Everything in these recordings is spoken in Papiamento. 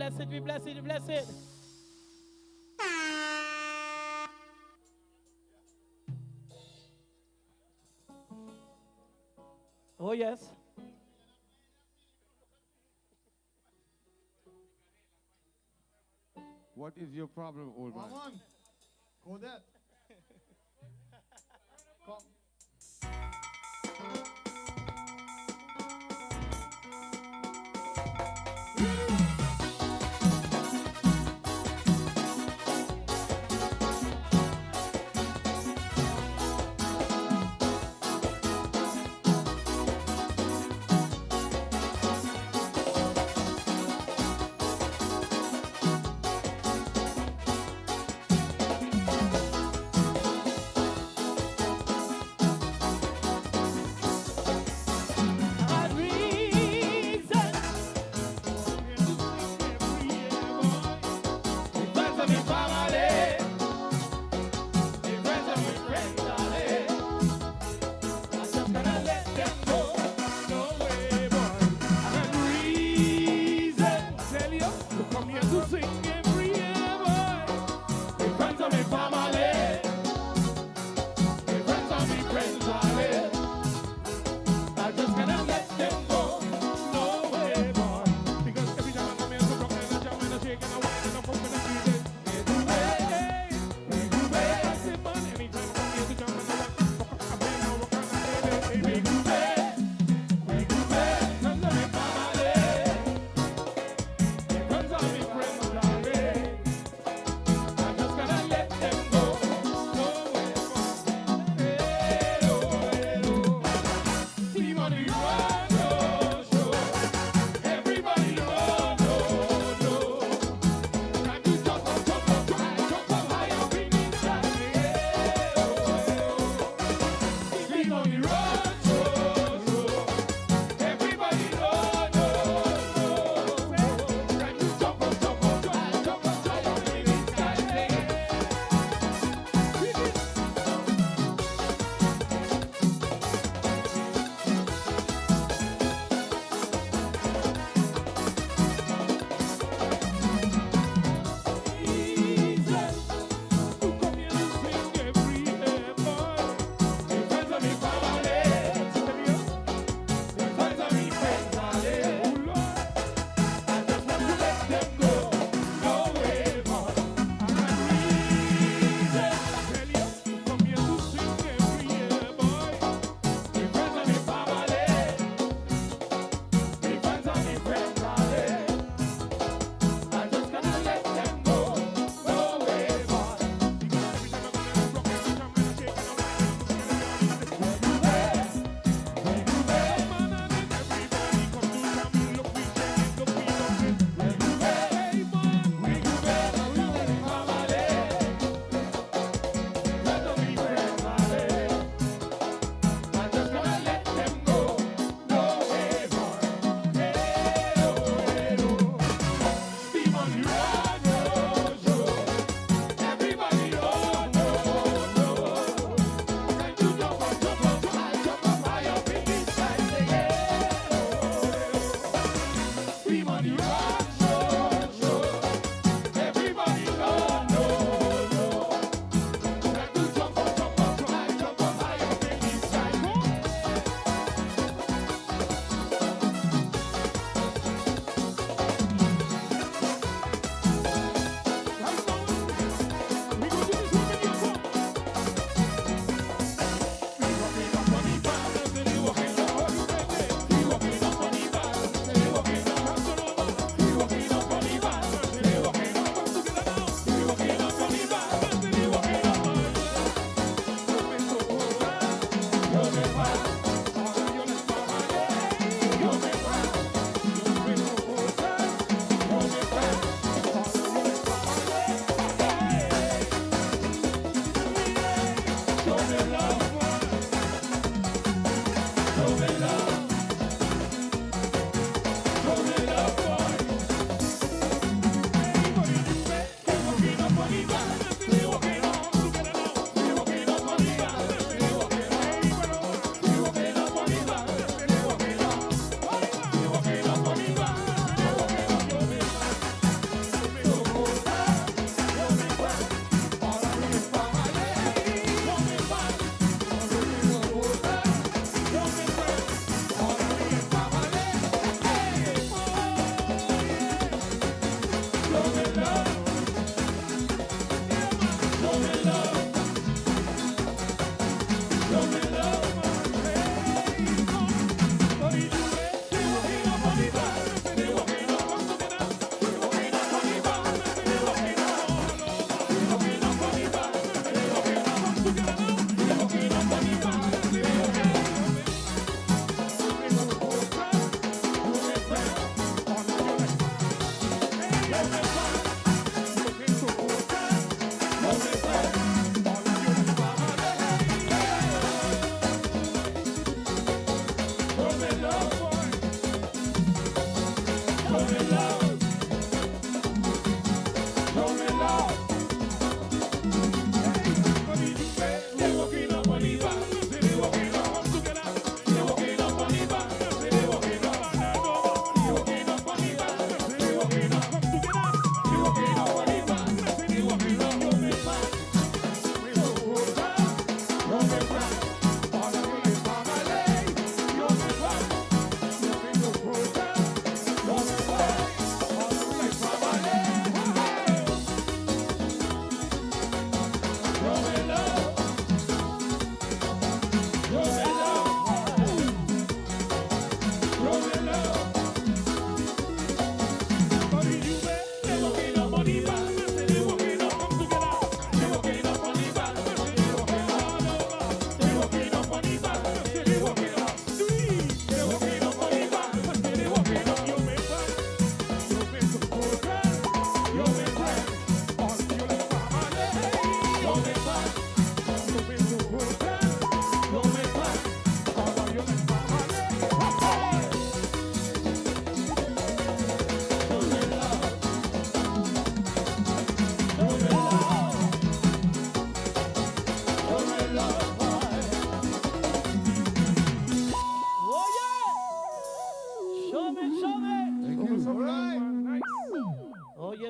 bless it, we bless it, we bless it. Oh yes. What is your problem, old man? Come on. Codette. Come.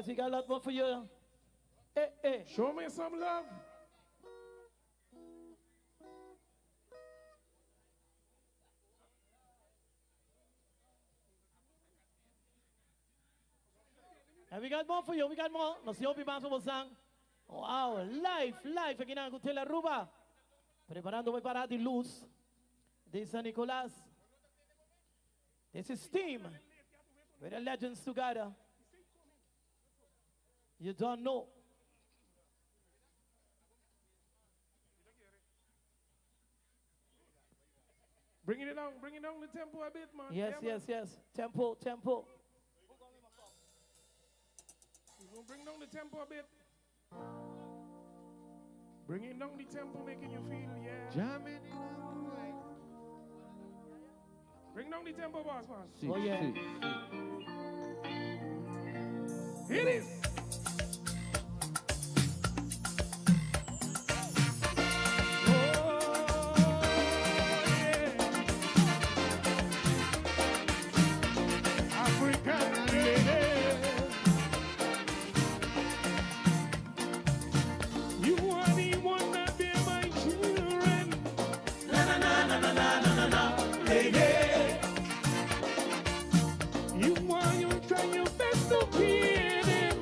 yes, we got a lot more for you. Eh, eh. Show me some love. And we got more for you, we got more. Nos tin hopi mas pa boso. Wow, live, live aki na Hotel Aruba. Preparando pa parada di luz di San Nicolas. This is team with the legends together. You don't know. Bring it down the tempo a bit, man. Yes, Yeah, man. yes. Tempo, tempo. We gonna bring down the tempo a bit. Bringing down the tempo, making you feel, yeah. Jamming in the moonlight. Bring down the tempo, boss, man. Si, Oh, yeah. si, si. It is. Oh, yeah. African lady. You are the one that bear my children. Na na na na na na na na na, lady. You are you try your best to feed them.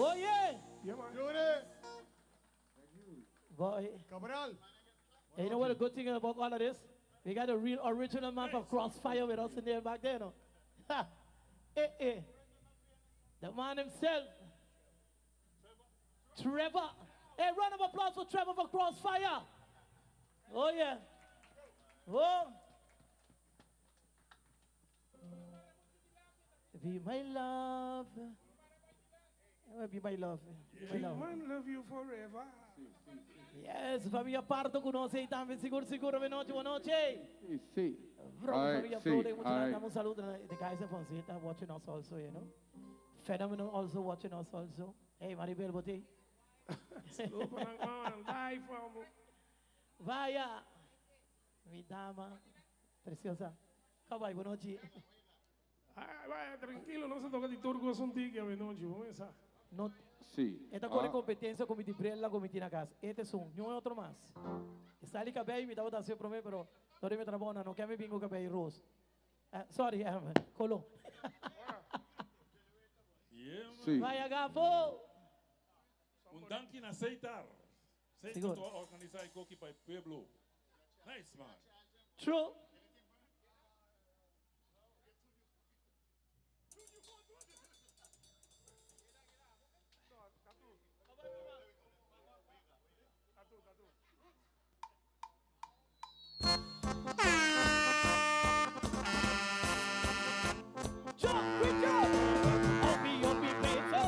Oh yeah! Yeah, man. Jure. Boy. Cabral. Hey, you know what a good thing about all of this? We got a real original man from Crossfire with us in there back then. No? Ha! Eh, eh. The man himself. Trevor. Hey, round of applause for Trevor for Crossfire. Oh, yeah. Oh. Be my love. Eh, Be my love. Be my love. Man, love you forever. Yes, famia parto cu nos ey tambe, sigur sigur, bon nochi, bon nochi. Si, si. Bro, Alright, famia si, Bro, mucho alright. Un saludo the guys in Foncita watching us also. Phenomenal also watching us also. Hey, Maribel Bote. Saludo pa nan, man, live, man. Vaya, mi dama preciosa. Cabay, bon nochi. Ay, vaya, trankilo, nos a toca di tur cos un tiki anochi, ban cuminsa. No, Si. esta core Ah. competencia cu mi brella cu mi tin na cas. Este es un, no otro mas. Está ali cabello, mi tabata haci prome, pero todavía mi trabona, no kier mi bin cu cabello ros. Sorry, colo. Yeah, man. Si. Vaya, Gafo. Un danki na Seitar. Seitar Sigur. ta organisa e coki pa pueblo. Nice, man. True. Jump, we jump. Opi, opi, peso.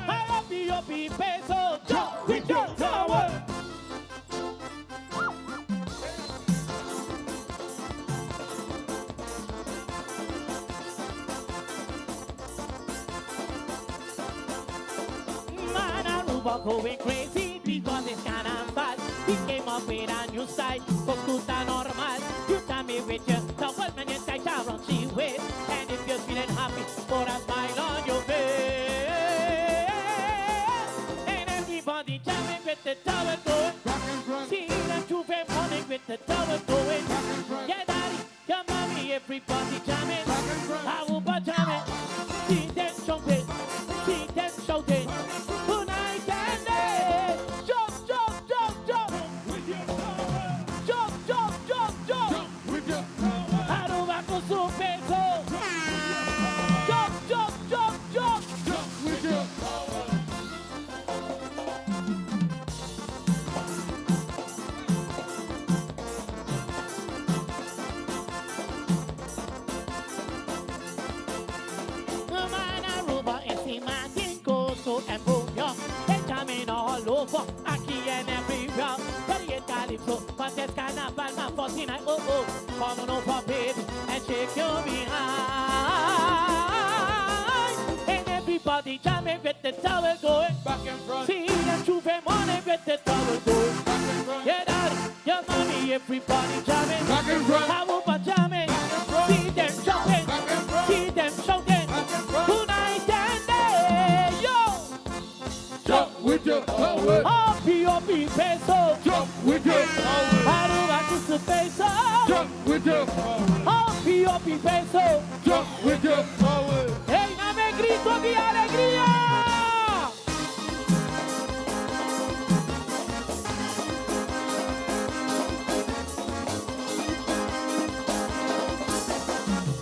Hey, opi, opi, peso. Jump with your towel. Man, Aruba going crazy because it's carnival. We came up with a new style, cos normal. You tell me with your towel, man, you tight around she with. And if you're feeling happy, put a smile on your face. And everybody jamming with the towel going. Back and front. See them J'ouvert morning with the towel going. Back and front. Yeah, daddy, yeah, mommy, everybody jamming. Back and front. Aruba jamming. See them jumping, see them shouting. Tonight and day. Jump, jump, jump, jump. With your power. Jump, jump, jump, jump. Jump with your power. Aruba cu su peso. Jump, jump, jump, jump. Jump with your power. Man, Aruba encima tin gozo and bulla. El camino all over, aquí and everywhere. Pero calypso, cuando es carnaval, más 49, oh, oh. Come on over, baby, and shake your behind. And everybody jamming with the towel going. Back and front. See them J'ouvert morning with the towel going. Back and front. Yeah, daddy, yeah, mommy, everybody jamming. Back and front. Aruba jamming. and front. See them jumping. Back and front. See them shouting. Back and front. Tonight and day, yo. Jump with your power. Opi, opi, peso. Jump with your power. Aruba cu su peso. Jump with your power. Opi, opi, peso. Jump with your power. Hey, dame grito de alegría.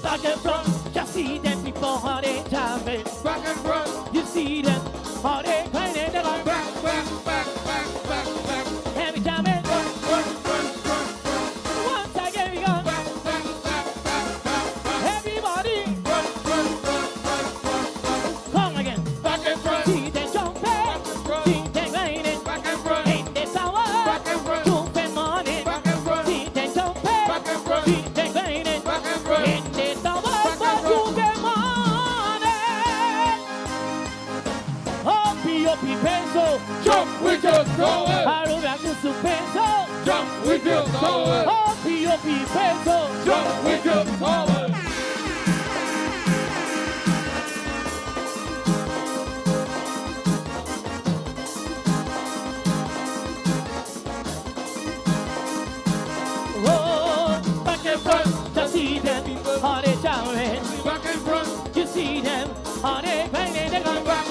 Back and front, just see them people how they jamming. Back and front. You see them how they grinding they go. Back, back, back, back, back, back. Heavy jamming. Front, front, front, front, front. Once again we go. Back, back, back, back, back, back. Everybody, Front, front, front, front, front, front. come again. Back and front. See them jumping, see them grinding. Back and front. In this hour, Back and front. J'ouvert morning. Back and front. See them jumping, Back and front. see them grinding. Back and front. In this hour, Back and front. J'ouvert morning. Opi, opi, peso. Jump with your power. Aruba cu su peso. Jump with your power. Opi, opi, peso. Jump with your power. Oh, back and front, just see them, how they jamming. Back and front. You see them, how they grinding, they go. Back,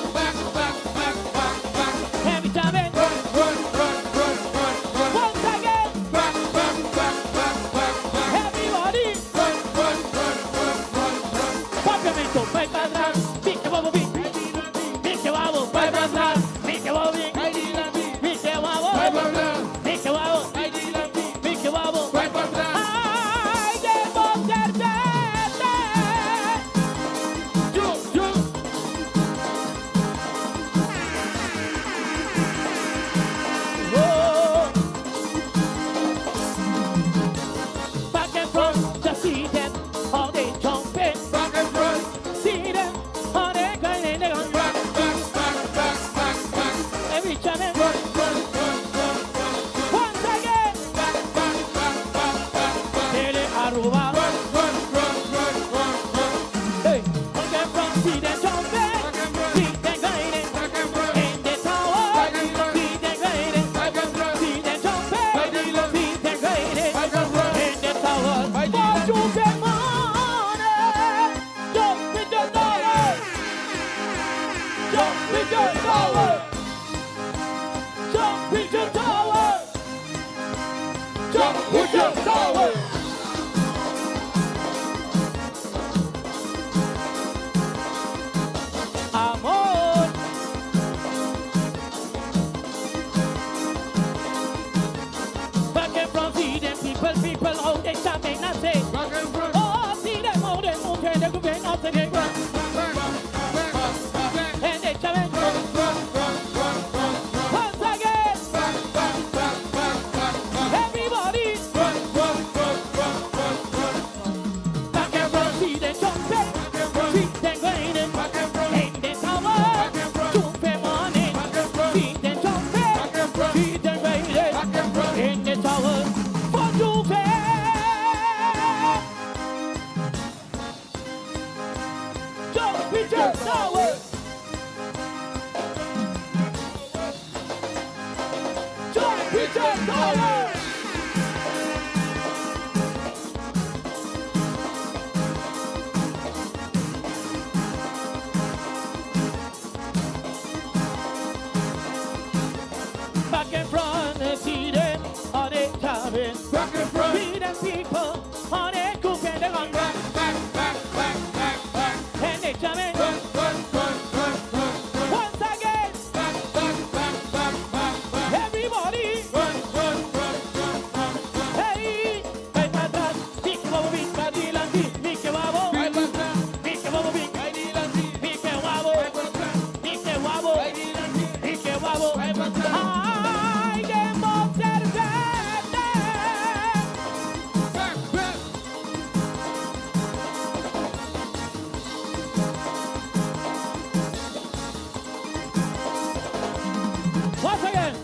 Jump with your tower. Jump with your tower. Jump with your tower. Amor. Back and front, see them people, people, how they jamming and say. Back and front. Oh, see them how they move and they go out and they run. Back, back, back. And they jamming. Front, front, front, front, front, front. Once again, Back, back, back, back, back, back. everybody. Front, front, front, front, front, front. Back and front, see them jumping. See them grinding. Back and front. In the tower. Back and front. Jumping money. Back and front. See them jumping. Back and front. See them grinding. Back and front. In the tower. For Juve. Jump with your tower. Jump with your tower. Back and front, see them, all they coming. Back and front. See them people, all they cook and they run. Back, back, back, back, back, back. And they jamming. Front, front, front, front, front, front. Once again, Back, back, back, back, back, back. everybody. Front, front, front, front, front, front. Hey, bay patras, mi ke wak bo, bay dilanti, mi ke wak bo, Bay patras, mi ke wak bo, bay dilanti. mi ke wak bo, Bay patras, mi ke wak bo, bay dilanti. mi ke wak bo. Bay patras. Ay, den boxer verde. Back, back. Once again.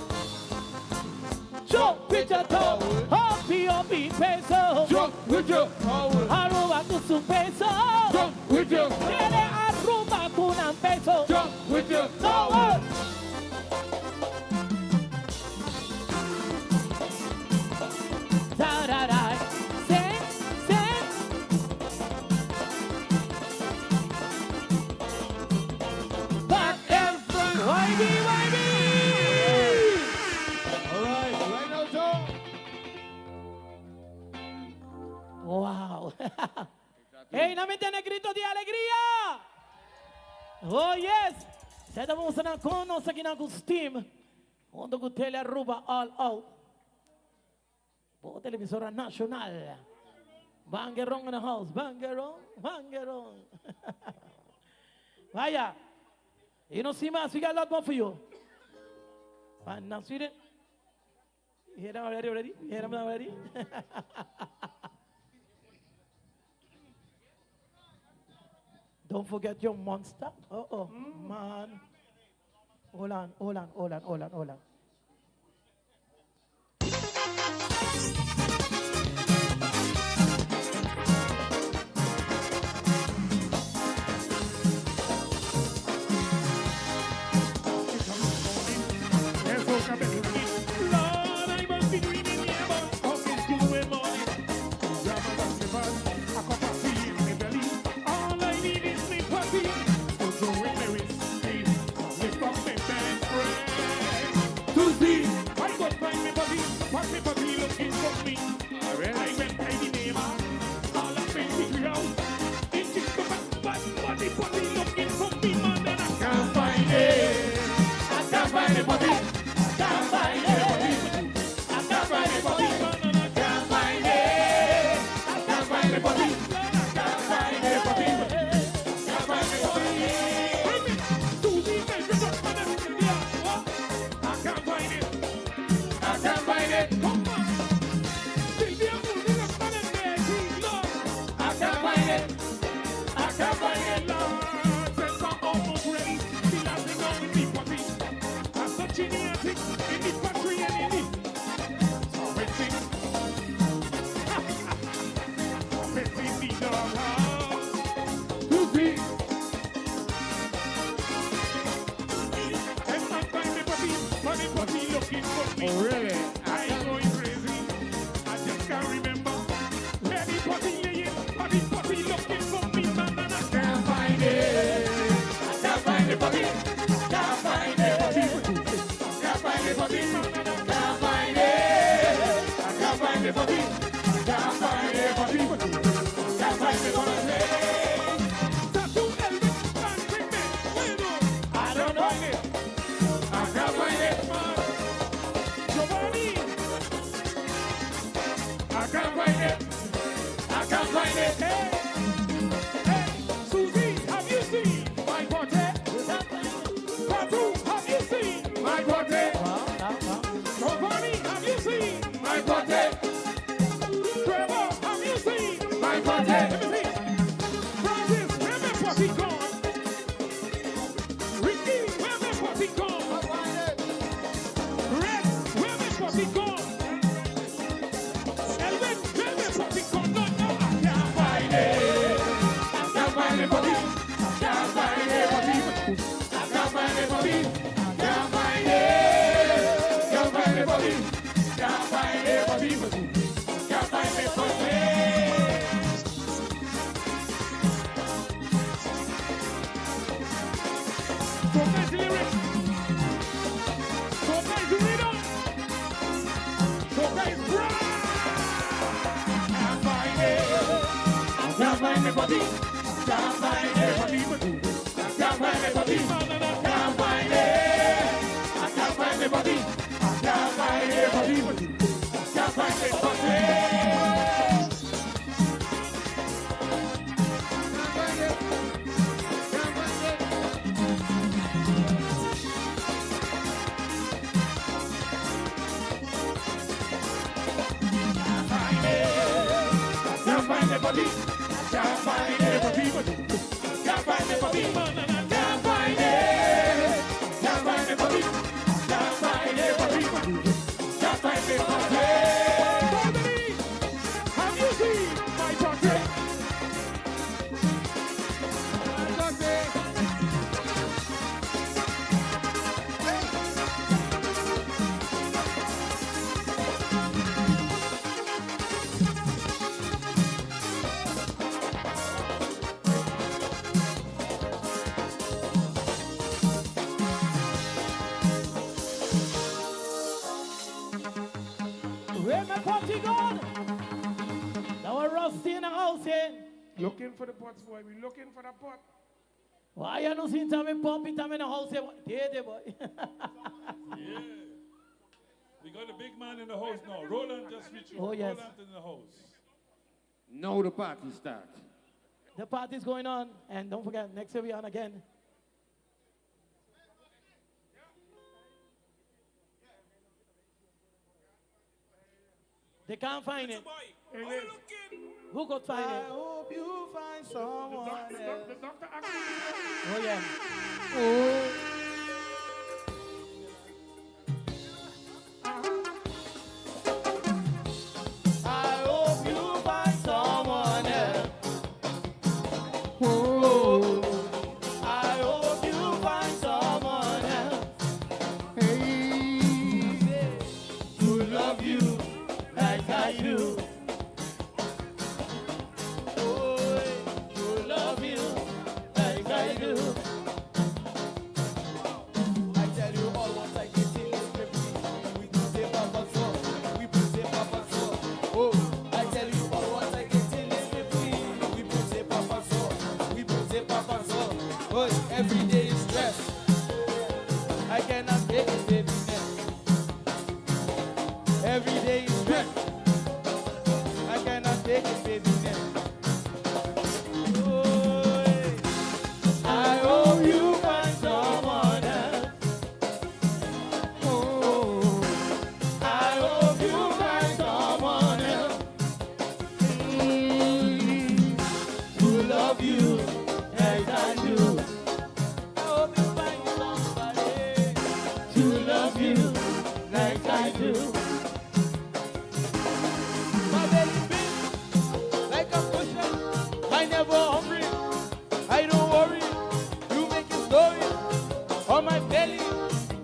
Jump with your toe, hopi, hopi, peso. Jump with your power. Aruba cu su peso. Jump with your Tiene Aruba cu un peso. Jump with your power. Tower. Da-da-da. Sing, sing. Back and front. Wavy, wavy. All right, right now, Joe. Wow. Hey, no me tiene grito de alegria. Oh, yes. Estamos cu nos aki na Steam. Hunto cu Tele Aruba All Out. Bo televisora nacional. Bangeron in the house. Bangeron, Bangeron. Vaya. You know, see, man, we got a lot more for you. But now, Sweden. You hear them already? Already? You hear them already? Don't forget your monster. Oh, man. Hold on, hold on, hold on, hold on, hold on. Lord, I must be dreaming here, but how is going on? A cup of tea in my belly. All I need is my party. To drink my whiskey, lift up my best friend. Tuesday. I got find me body, find me body looking for me. I went by the name, all up in the ground. In the back, body, body looking for me, man, and I can't find it. I can't find the body. Can't find it. I can't find the body, man, and I can't find it. I can't find the body. Can't find the body. Can't find the body. Hey, me, Susie, my brother, man, I'm in there. What? I can't find it. I can't find it. Come on. Sylvia moving up on the bed, Lord. I can't find it. I can't find it, Lord. Says I'm almost ready. The last thing on in the party. I'm touching the attic, in the factory and in the. So waiting. Waiting the doghouse. Tuesday. And I find me body, body, body looking for me. Oh, really? I going crazy. I just can't remember where the body laying, body, body looking for me, man, and I Can't find it. I can't find the body. Soca is lyrics. Soca is rhythm. Soca is brand. Can't find it. I can't find nobody. Can't find it. Can't find nobody. Can't find it. I can't find nobody. I can't find nobody. Can't find nobody. Can't find nobody. Can't find nobody. Can't find nobody. Can't find it. Can't find nobody. Can't find nobody. Can't find nobody. Have you seen my portrait? Where my party gone? Now we're Rusty in the house here. Looking for the pots, boy. We looking for the pot. Why you no see time pump it in the house here? There, there, boy. Yeah. We got a big man in the house now. Roland just reached. Oh, yes. Roland in the house. Now the party starts. The party's going on. And don't forget, next year we on again. They can't find it. Hey, Who could find I it? hope you find someone else. the doctor asked me. Oh, yeah. I hope you find someone else. Oh, I hope you find someone else. To love you like I do. Oh, to love you like I do. I tell you all what I get in is pepsi. We do say papa so, we put say papa so. Oh, I tell you all what I get in is pepsi. We put say papa so, we put say papa so. Oh, every day is stress. I cannot take it, baby. Every day is stress. I cannot take it, baby. Oh, I hope you find someone else. Oh, I hope you find someone else to love you as I do. I hope you find somebody. To love you like I do. My belly big, like a cushion. I never hungry. I don't worry. You make a story on my belly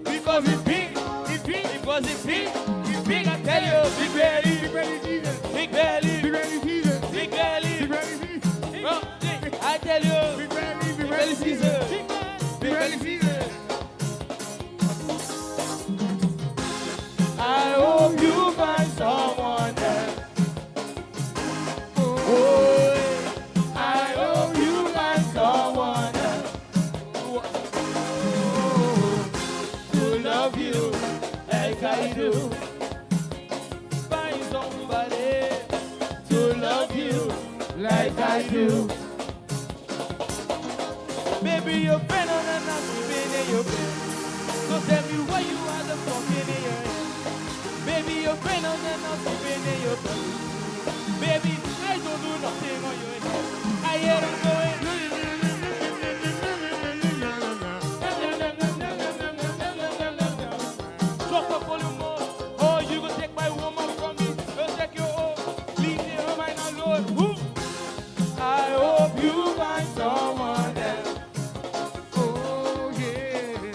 because it big, it big, because it big, it big. I tell you, big belly, Big belly Jesus. big belly, Big belly Jesus. big belly. Big belly Jesus. Oh, I tell you, Big belly, big big belly belly Jesus. season, Big belly Jesus. I hope you find someone else. Oh, I hope you find someone else to love you like I do. Find somebody. To love you like I do. Baby, you've been on and I've been in your bed. So tell me why you are the fucking in your head. Baby, you've been on and I've been in your bed. Baby, I don't do nothing on your head. I hear them going. Drop up volume more. Oh, you gonna take my woman from me. You take your own. Leave me her mind alone. Woo. I hope you find someone else. Oh, yeah.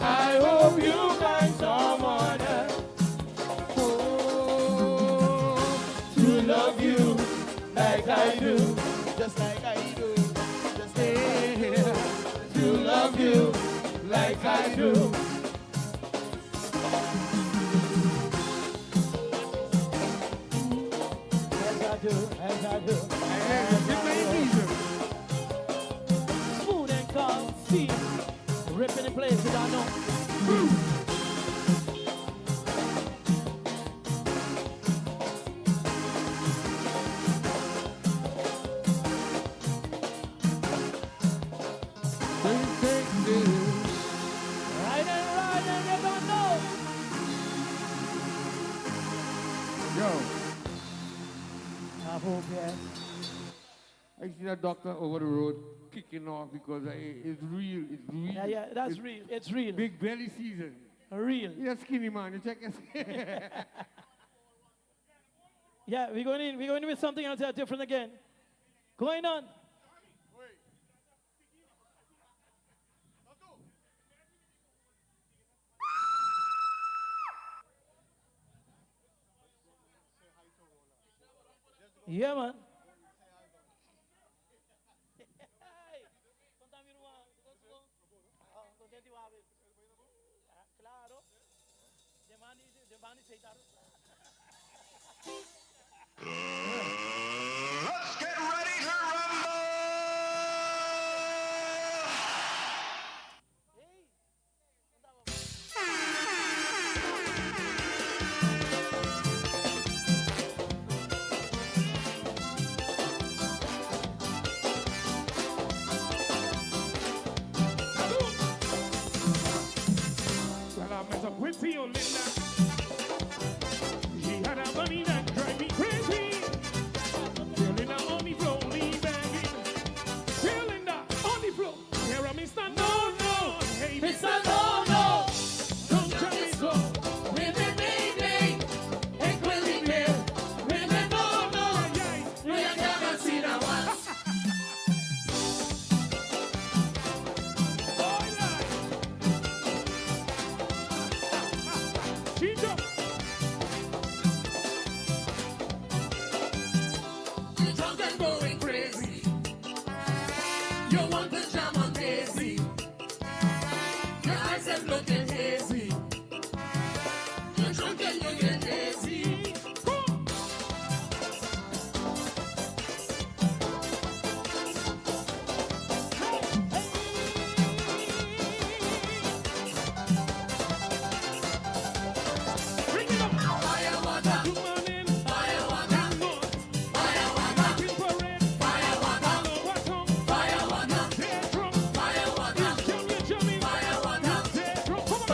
I hope you find someone else Oh. to love you like I do. Just like I do. Just like I do. To love you like I do. As I do, as I do. Hey, dit ben je kiezen. Smooth and calm, see. Ripping the place, you don't know. Right and right, and you don't know. Yo, I hope, yes. I see that doctor over the road kicking off because it's real, it's real. Yeah, that's It's real. It's real. Big belly season. Real. He's a skinny man, you check it. Yeah, we're going in. We're going in with something else here, different again. Going on. Yeah, man. Let's get ready to rumble! Well, I met up with Tio Linda. She had a money that drive me crazy. Tio Linda on the floor, only begging. Tio Linda on the floor. Here I'm Mr. No, no. Hey, Mr. No, no. Don't tell me so. Women, baby, hey, Quilly Bill. Women, no, no. Yeah. We ain't never seen a one. Boy, lie. Chicho. You drunk and going crazy. You want to jam on Daisy. Your eyes are looking hazy. You're drunk and you get dizzy. Come. Bring it up. Fire water, Good morning. fire water, North. fire water, Infrared. fire water, All over town. fire water, Dead drunk. fire water, Jam, you jamming. fire water, Dead drunk. Come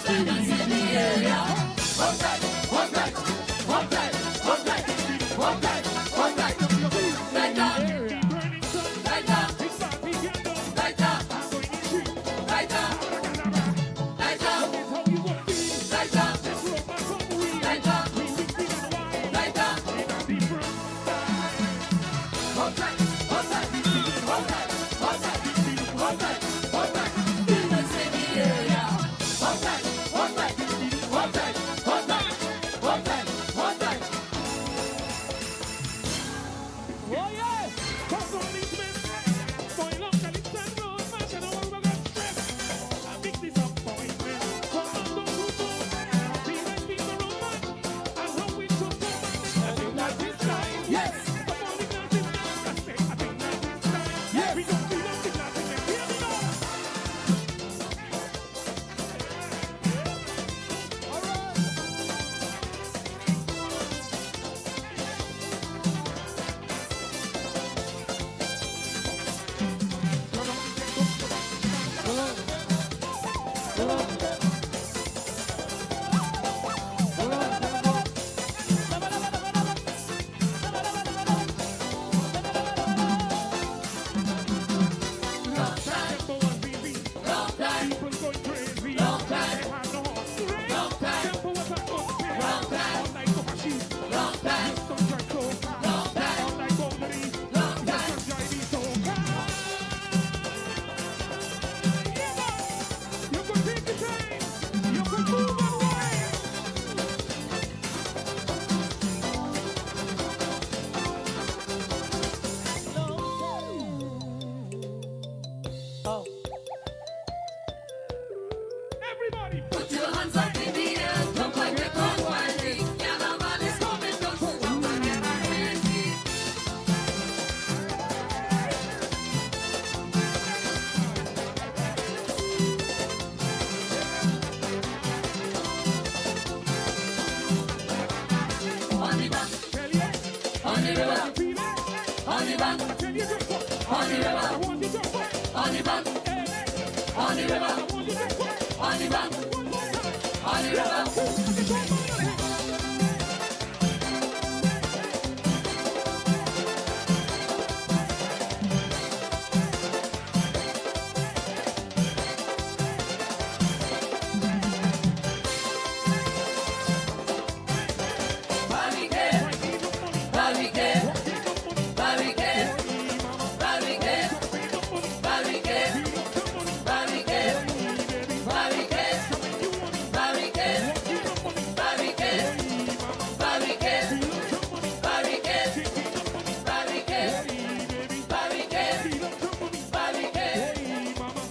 Diamonds in the area. One time, one time, one time, one time, one time, one time. Light up, light up, light up, light up, light up, light up, light up, light up. One time, one time, one time, one time, one time, one time. Demons in the area. One time, one time, one time, one time, one time, one time. Oh yeah! Yes. Yes. Long time. Long time. Long time. Long time. Long time. Long time. Long time. You could take the time. You could move and wine. Oh. Everybody, Put your hands up in the air, jump like the convoy. Carnival is coming down, so jump and get crazy. On the bank, tell you, on the river, feel it. on the bank, I tell you, jump up. on the I river, want you jump up. on the bank, on the river, I want you jump up. on the bank, One more time. on the river. Two, I can jump on your head. Barricade, barricade, barricade, barricade, barricade, barricade, barricade, barricade, barricade, barricade, barricade, barricade, barricade,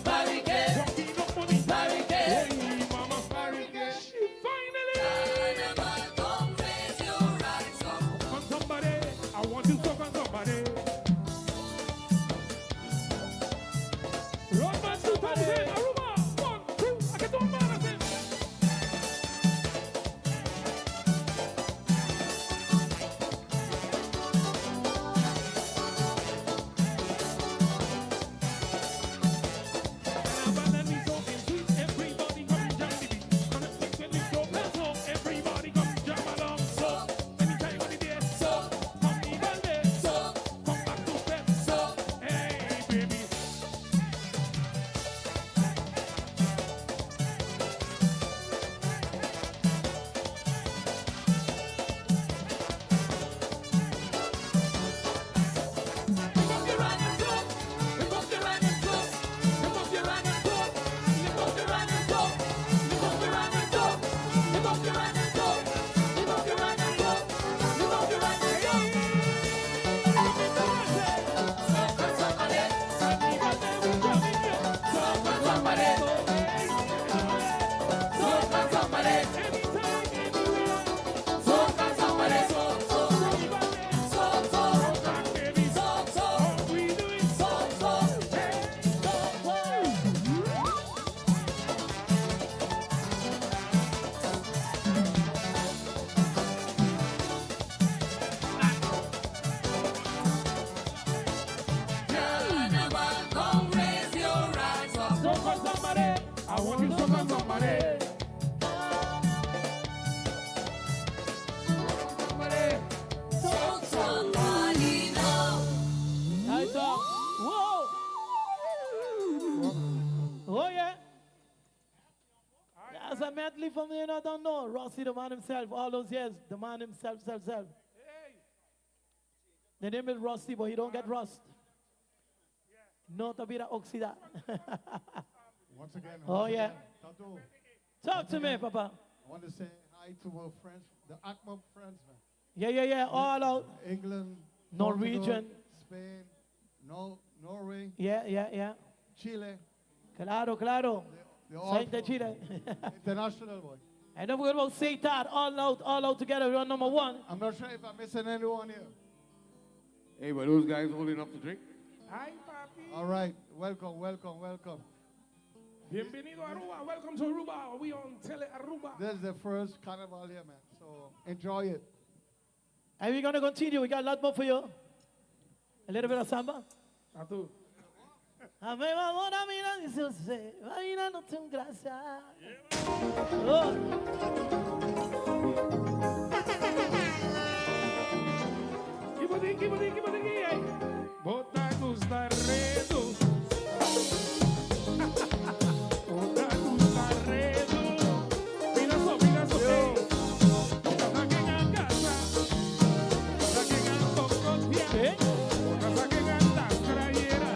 barricade, barricade, barricade. Finally, Carnival, come raise your hands up. on somebody. I want to suck on somebody. Roadman 2000, Aruba. One, two, I can do a man. Everybody come jam the beat. Everybody come jam along. So, anytime of the day, so, come Directly from the I don't know. Rossi, the man himself, all those years, the man himself, self, self. The name is Rusty, but he don't get rust. No ta bira oxida. Once again, Oh, once yeah. again, Tato, Talk to me, Papa. I want to say hi to our friends, the ACMA friends, man. Yeah. All out. England, Norwegian. Portugal, Spain, Norway, Yeah. Chile. Claro. They're all Saint de Chile. international, boy. And don't forget about Satan. All out together. We're on number one. I'm not sure if I'm missing anyone here. Hey, but those guys old enough to drink? Hi, papi. All right, welcome, welcome, welcome. Bienvenido a Aruba. Welcome to Aruba. We on Tele Aruba. This is the first carnival here, man. So enjoy it. And we're going to continue. We got a lot more for you. A little bit of samba. Tatu. A me amor, a mí no dice usted, a mí no tengo gracia. Oh. Keep it, keep it, keep it, hey. Bo ta gusta redo. Bo ta gusta redo. Mira so, mira so, hey. Bo ta saquen a casa. Bo ta saquen a tocotea. Eh? Bo ta saquen a la crayera.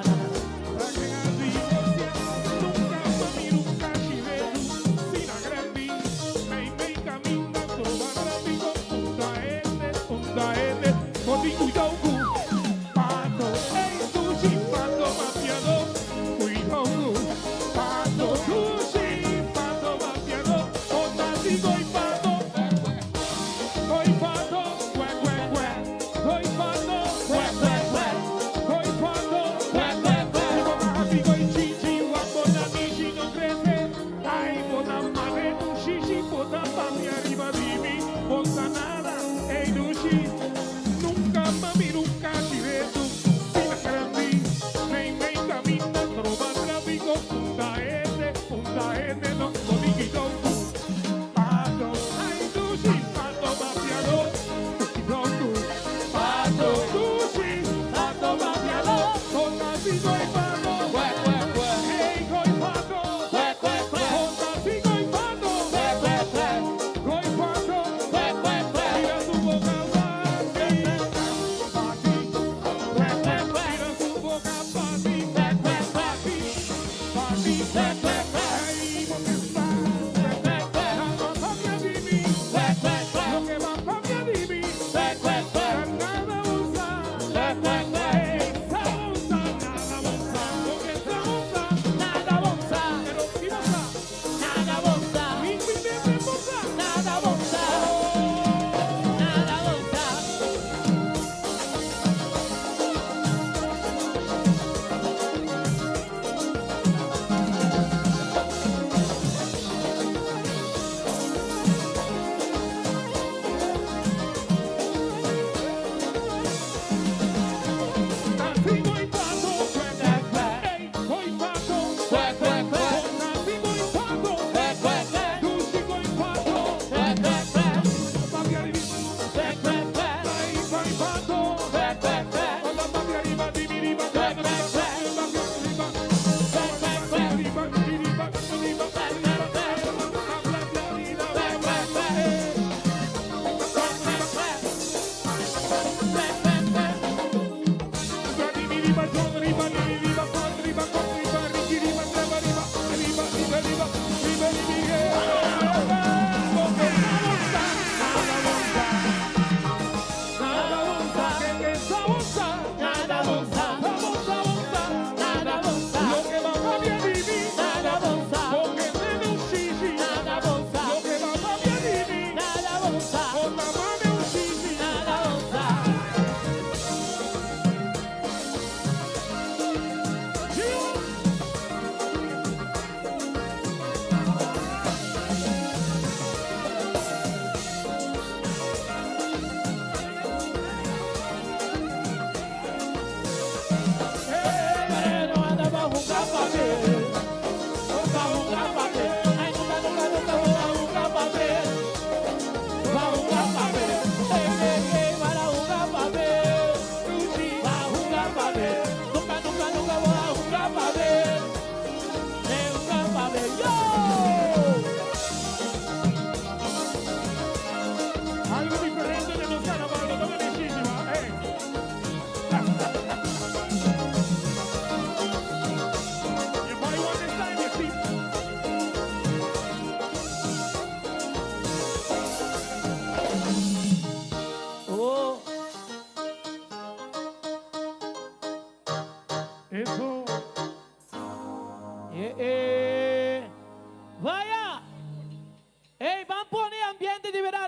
Saquen a divorcia. Nunca mami, nunca chiveru. Sin agrandi. Mei, mei, camina, trova tráfico. Punta N, punta N. Boti cuidao cu pato. Ey, sushi, pato, mafiado. Cuidao cu pato, sushi, pato, mafiado. Onda sigo y pato. Voy pato, cue, cue, cue. Voy pato, cue, cue, cue. Voy pato, cue, cue, cue. Sigo y chichi, guapo, na michi no crece. Ay, bota mane, un shishi, bota papi arriba di mi. Bota nada, ey, dushi. Nunca mami, nunca chivetu. Sin grandi, mei, mei, camina, trova tráfico. Punta N, punta N, no, bodiquito. Pato, ay, dushi, pato, mafiado. Cuidado, pato, dushi, pato, mafiado. Con asigo y pato. Hey, coi pato. Con asigo y pato. Coi pato. Mira su boca, papi. Papi. Mira su boca, papi. Papi. Papi. Ay, porque está. Nada papi a mí. Lo que va papi a mí. Nada usa. Esa usa, nada usa. Porque esa usa. Nada bolsa, Pero si usa. nada bolsa, Mi, mi, mi, mi, usa. nada bolsa, nada bolsa.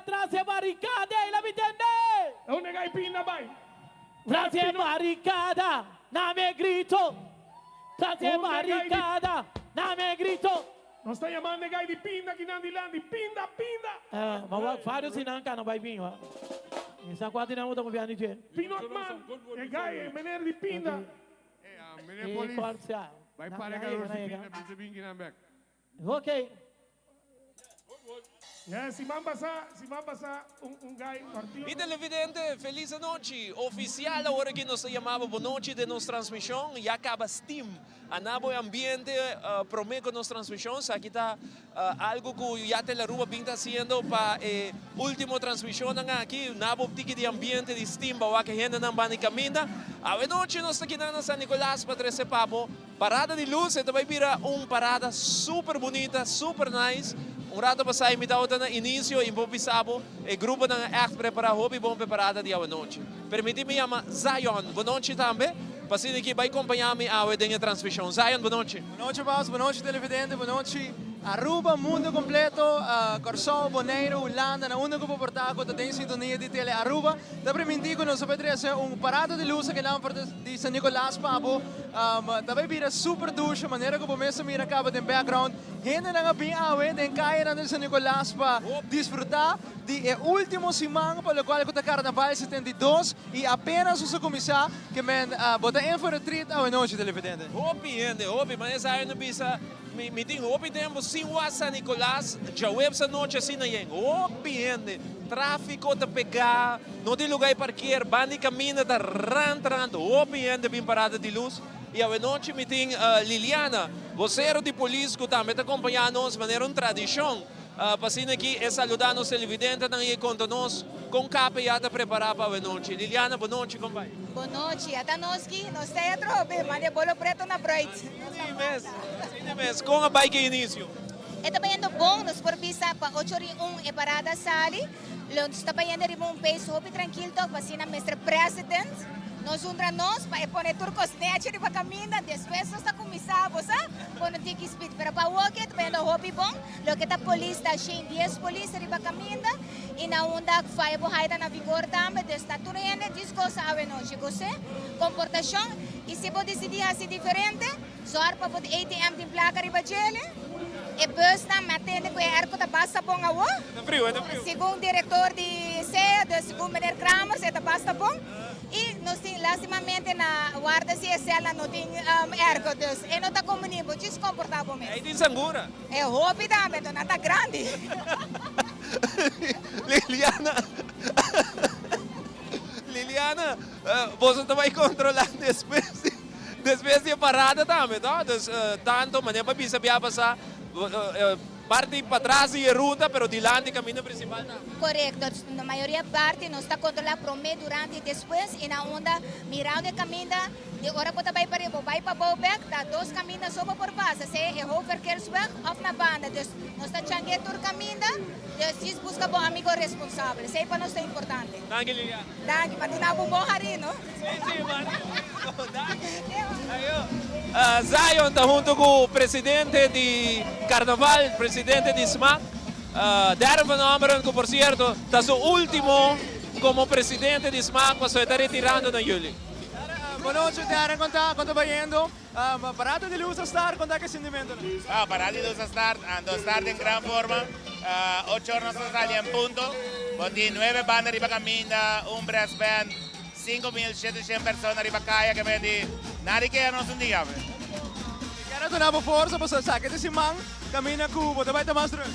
tras e baricada ey, la mi tende! Unda gai pinda bai? Tras e baricada, na mi grito. Tras e Unda gai di- baricada, na mi grito. Nos ta yamando e gai di pinda kinan dilanti. Pinda, pinda! Eh, ma wak varios di nan ka no bai bin, wa. Mi sa kua di nan bo ta konfia di dje. Pinot man, e gai, e meneer di pinda. Hey, ah, meneer E polis, korsia. bai Na- para na e yega, calor na si yega. pinda, bisa bin kinan bek. Ok. Yeah, siman pasá, siman pasá un un guy partido. Mi televidente, feliz anochi. Oficial awor aki nos ta yama bo bonochi den nos transmision. Ya caba steam. A na bo e ambiente prome cu nos transmision. Esaki ta algo cu ya Tele Aruba bin ta haciendo pa e ultimo transmisionnan aki. Na bo tiki di ambiente di steam pa wak e hendenan banda y caminda. Awe nochi nos ta kinan na San Nicolas pa trece pa bo. Parada di luz e ta bai bira un parada super bunita, super nice. Un rato pasá e mi tabata na inicio y bo bisa bo e gruponan a echt prepara hopi bon p'e parada di awanochi. Permiti mi yama Zion bonochi tambe pa asina ki bai compaña mi awe den e transmision. Zion bonochi. Bonochi Bas, bonochi televidente, bonochi Aruba, mundo completo, Kòrsou, Boneiru, Hulanda, na unda ku bo por ta ku ta den sintonia di Tele Aruba. Ta primintí ku nos a bai trese un parada di luz akinan for di San Nicolas pa bo. Ta bai bira super dusha manera ku bo mes a mira kaba den background. Hendenan a bin awe den kayanan di San Nicolas pa disfrutá di e último siman pa lokual ku ta Karnaval 72 i apenas nos a kuminsá ke men bo ta in for a treat awe nochi televidente. Hopi hende, hopi, ma esei no bisa Mi mi tin hopi tempo sin wak San Nicolas, djaweps anochi asina yen hopi hende, trafico ta pega, no tin lugar di parkeer, banda di caminda ta rant rant, hopi hende bin parada di luz. Y awenochi mi tin Liliana, vocero di polis cu tambe ta acompaña nos manera un tradicion. Pa asina aki e saluda nos televidentenan y e conta nos con KPA ta prepara pa awenochi. Liliana, bonochi, con bay? Bonochi, ata nos ki, nos ta e atrobe, manda e bolo preto na bruid. Asina mes, asina mes. Con a bay ki inicio? E ta bayendo bon, nos por bisa pa ocho ori un e parada a sali. Lo nos ta bayendo riba un pace hopi trankil tok, pa asina Mister President nos untra nos pa e pone tur cos nechi riba caminda, despues nos ta cuminsa, bo sa, pone un tiki speed. Pero pa awoki e ta bayendo hopi bon. Loke ta polis ta shen dies polis riba caminda y na unda faya bo haya ta na vigor tambe, dus ta tur hende djis gosa awe nochi. Gos'é comportacion y si bo dicidi haci diferente, zorg pa bo ATM tin placa riba djele. E busnan mi a tende cu e airco ta basta bon awo. E ta friu, e ta friu. Segun director di sea, dus segun meneer Kramers e ta basta bon. Y nos tin lastimamente na warda si e celnan no tin airco, dus e no ta conveni bo djis comporta bo mes. Ey tin sangura. E hopi tambe, enton nan ta grandi. Liliana, Liliana, boso ta bai controla despues di, despues di e parada tambe, to? Dus tanto manera pa bisa bia pasa, parti patras di e ruta, pero dilanti caminda principal tambe. Corecto, na mayoria parti nos ta controla prome, durante y despues, y na unda mirando e caminda. Di ora bo ta bai pa riba bo bai pa bou bek ta dos kaminda so bo por pasa, sea e hoofdverkeersweg of na banda. Dus nos ta change tur kaminda, dus djis buska bo amigo responsabel. Esei pa nos ta importante. Danki Liliana. Danki, pa duna bo un bon hari no. Si si, man. Danki. Ayo. Zion ta hunto cu presidente di Carnaval, presidente di smac, Darren van Ommeren cu por cierto ta su ultimo como presidente di smac pasobra e ta retirando na juli. Bonochi Darren, con ta, con ta bayendo? Parada di luz a start, con ta ki sentimentonan? Ah, parada di luz a start, anto start den gran forma. Ocho or nos a sali en punto. Bo tin nuebe banda riba caminda, un brass band, 5700 persona riba caya ke medi. Nadie kea nos un dia. Mi kier a duna bo forsa pasobra esaki ta siman caminda cu bo ta bay ta mas druk.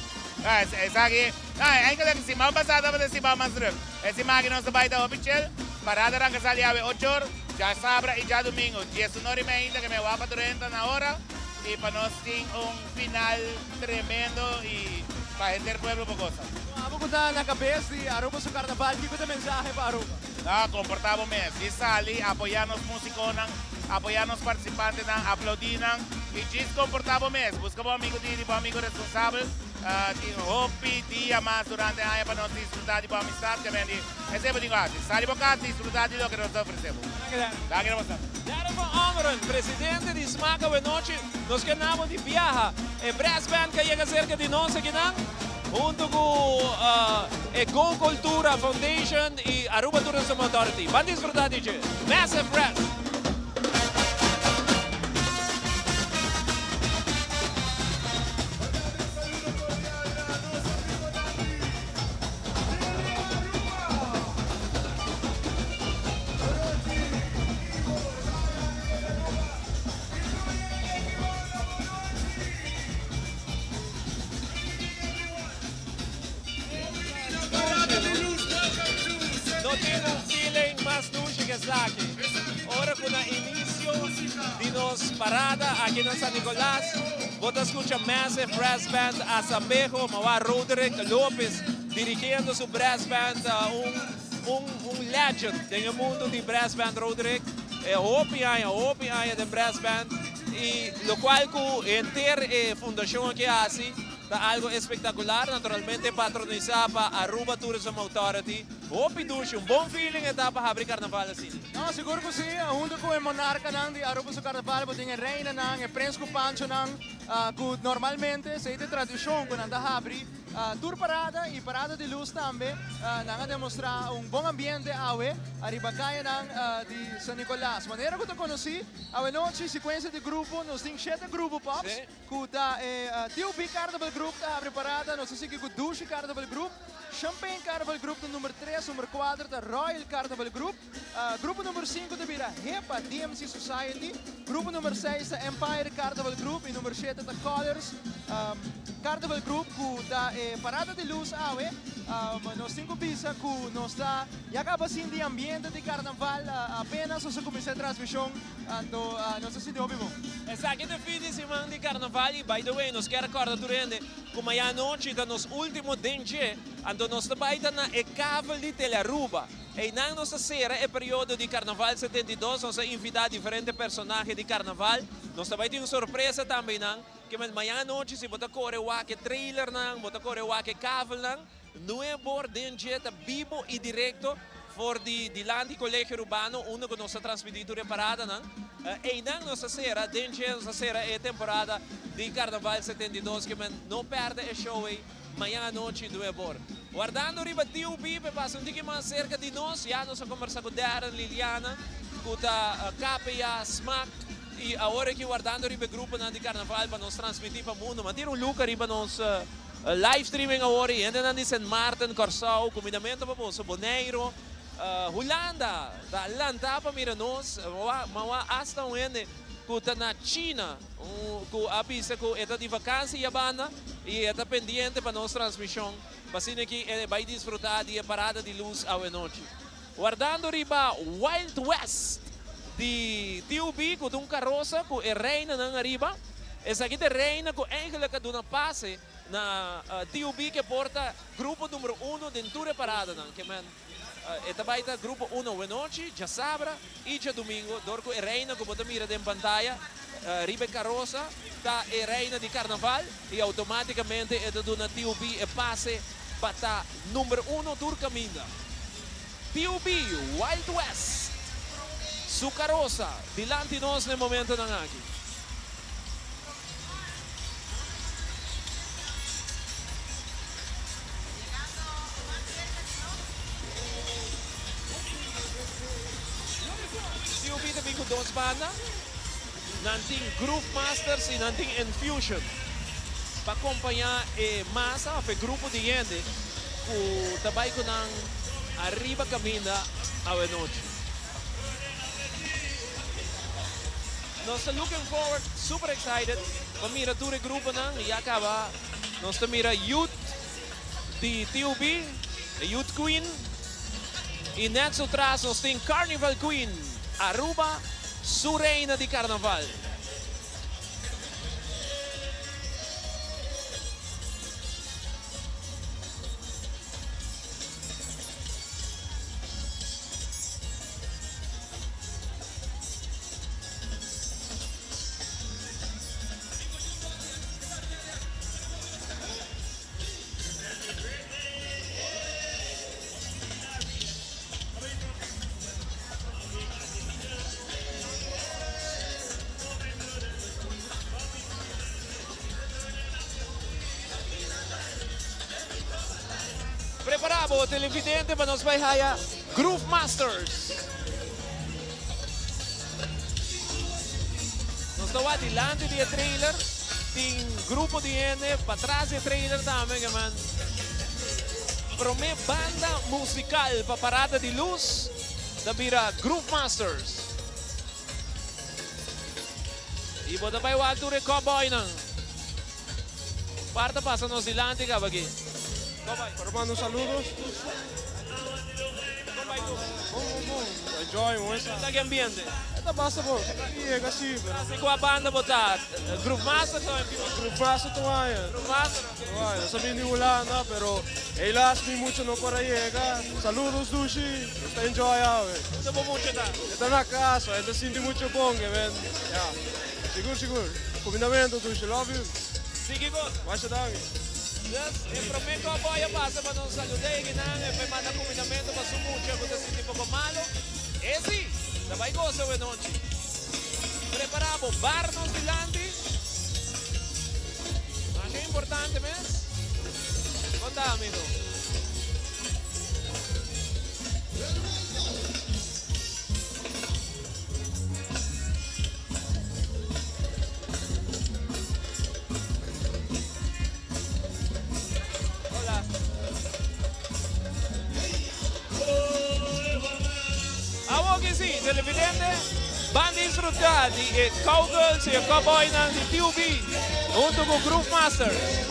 Ah, esaki, ah, eigenlijk siman pasa tabata e siman mas druk. E siman aki nos ta bai ta hopi chel, parada ranka sali awe ocho or, djasabra i djadumingu diesunor i mei ainda ke mi a wak pa drenta na ora i pa nos tin un final tremendo i pa henter pueblo por gosa. Abo ku ta na kabes di Aruba su karnaval, kiko ta e mensahe pa Aruba? No, komportá bo mes i sali, apoyá nos musikonan, apoyá nos partisipantenan, aplaudí nan i djis komportá bo mes. Buska bo amigu di di bo amigu responsabel. Tin hopi dia mas durante aña pa nos disfruta di bo amistad, ke men di esei bo tin ku hasi, sali bo kas disfruta di loke nos ta ofrese bo. Danki na boso. Darren van Ommeren, presidente di Smaak Awenochi, nos ke nabo di biaha. E brass band ka yega serka di nos akinan. Hunto cu e Go Cultura Foundation y Aruba Tourism Authority. Ban disfruta di dje. Massive Brass. No tin un feeling mas dushi ke esaki. Ora ku na inisio di nos parada aki na San Nicolas, bo ta skucha Massive Brass Band Asambeho, Mawa Roderick Lopez dirigiendo su brass band, un un un legend den e mundo di brass band Roderick. E hopi aña, hopi aña den brass band. Y locual cu henter e fundacion aki a haci ta algo espectacular, naturalmente patronisa pa Aruba Tourism Authority. Hopi dushi, un bon feeling e ta pa habri carnaval asina. No, sigur cu si, hunto cu e monarcanan di Aruba su carnaval bo tin e reinanan, e prins cu panchonan cu normalmente esey ta e tradicion cu nan ta habri Tur parada y parada di luz tambe nan a demostra un bon ambiente awe ariba cayanan di San Nicolas. Manera cu ta conoci, awe nochi secuencia di grupo, nos tin shete grupo Pops cu ta e TUB Carnival Group ta habri parada, nos ta sigui cu Dushi Carnival Group, Champagne Carnival Group ta number tres, number cuater ta Royal Carnival Group, Grupo number sinku ta bira Hepa DMC Society, grupo number seis ta Empire Carnival Group y number shete ta Colors Carnival Group cu ta e parada di luz awe. Nos tin cu bisa cu nos ta ya caba sinti ambiente di carnaval apenas nos a cuminsa e transmision, anto nos ta sinti hopi bon. Esaki ta e fin di siman di carnaval y by the way nos kier corda tur hende cu mañana nochi ta nos ultimo den dje, anto nos ta bay ta na e kavel di Telearuba. Einan nos a sera e periodo di Carnaval 72, nos a invita diferente personahe di Carnaval. Nos ta bai tin un sorpresa tambe einan, ke men mañan anochi si bo ta kore wak e trailernan, bo ta kore wak e kavelnan, nuebor den dje ta bibo y directo for di dilanti Colegio Urbano unda ku nos ta transmiti tur e paradanan. Einan nos a sera, den dje nos a sera e temporada di Carnaval 72, ke men no perde e show ei. Mañan anochi nuebor. Wardando riba Tiu Pipe pasa un tiki mas serka di nos, ya nos a kombersa ku Darren, Liliana, ku ta KPA, Smaak i awor aki wardando riba e gruponan di karnaval pa nos transmití pa mundo. Ma tira un look ariba nos live streaming awor i hendenan di Sint Maarten, Kòrsou, kumindamentu pa boso, Boneiru, Hulanda ta lantá pa mira nos, mawa asta un hende ku ta na China. Un ku a bisa ku e ta di vakansi ya banda i e ta pendiente pa nos transmishon pa asina ki e bai disfrutá di e parada di lus awenochi. Wardando riba Wild West di TUB ku ta un karosa ku e reinanan ariba. Esaki ta e reina ku eigenlijk a duna pase na TUB ke por ta grupo numero uno den tur e paradanan. Ke men E ta bai ta grupo uno awenochi, djasabra i djadumingu, dor ku e reina ku bo ta mira den pantaya riba e karosa ta e reina di karnaval i outomátikamente e ta duna TUB e pase pa ta number uno tur kaminda. TUB Wild West su karosa dilanti nos na e momentonan aki. TUB ta bin ku dos banda. Nan tin Groove Masters i nan tin Enfusion pa kompañá e masa òf e grupo di hende ku ta bai ku nan ariba kaminda awenochi. Nos ta looking forward, super excited pa mira tur e gruponan. Ya caba nos ta mira Youth di TUB, e Youth Queen. Y net su tras nos tin Carnival Queen, Aruba su reina di carnaval. Prepara bo televidente pa nos bai haya Groove Masters. Nos ta wak dilanti di e trailer, tin grupo di hende patras di e trailer tambe ke man. Prome banda musical pa Parada di Luz ta bira Groove Masters. Y bo ta bai wak tur e cowboynan. Par ta pasa nos dilanti caba aki. Cowboy. Por manda un saludos. Cowboy cu. Bon, bon, bon. Enjoy, un esa. Ta ki ambiente? E ta basta bon. Yega si, pero. Así cua banda bo ta? Groove Masters o MPB? Groove Master ta un aña. Groove Master, ok. Un aña. Nos a bini di Hulanda, pero helaas mi mucha no por a yega. Saludos Dushi. Nos ta enjoy awe. Unda bo mucha ta? E ta na cas, e ta sinti mucho bon, e ben. Ya. Sigur sigur. Cumindamento Dushi. Love you. Sigui goza. Masha danki. Dus e prome cowboy a pasa pa nos saluda e kinan e bai manda cumindamento pa su mucha cu ta sinti poco malo. E si, ta bai goza awe nochi. Prepara bo bar nos dilanti. Masha importante mes. Con ta amigo? Hola. Awor ki si, televidente, ban disfruta di e cowgirls y e cowboynan di TUB hunto cu Groove Masters.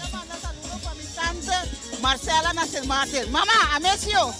Ta manda saludo pa mi tante Marcela na Sint Maarten. Mama, I miss you!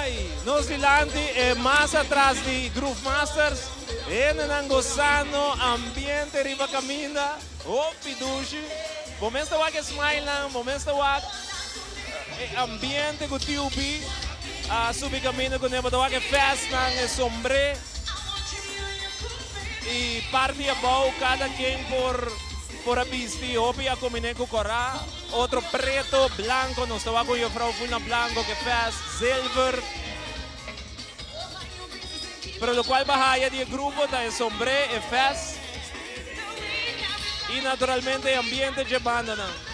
bai nos dilanti e mas atras di Groove Masters. Hendenan gozando, ambiente riba caminda, hopi dushi. Bo mes ta wak e smilenan, bo mes ta wak e ambiente cu TUB a subi caminda cune. Bo ta wak e festnan, e sombre y parti abou cada ken por por a bisti. Hopi a combine cu cora. Otro preto, blanco, nos ta wak un juffrouw full na blanco ke fest, zilver. Pero locual ba haya di e grupo ta e sombré, e fest y naturalmente e ambiente dje bandanan.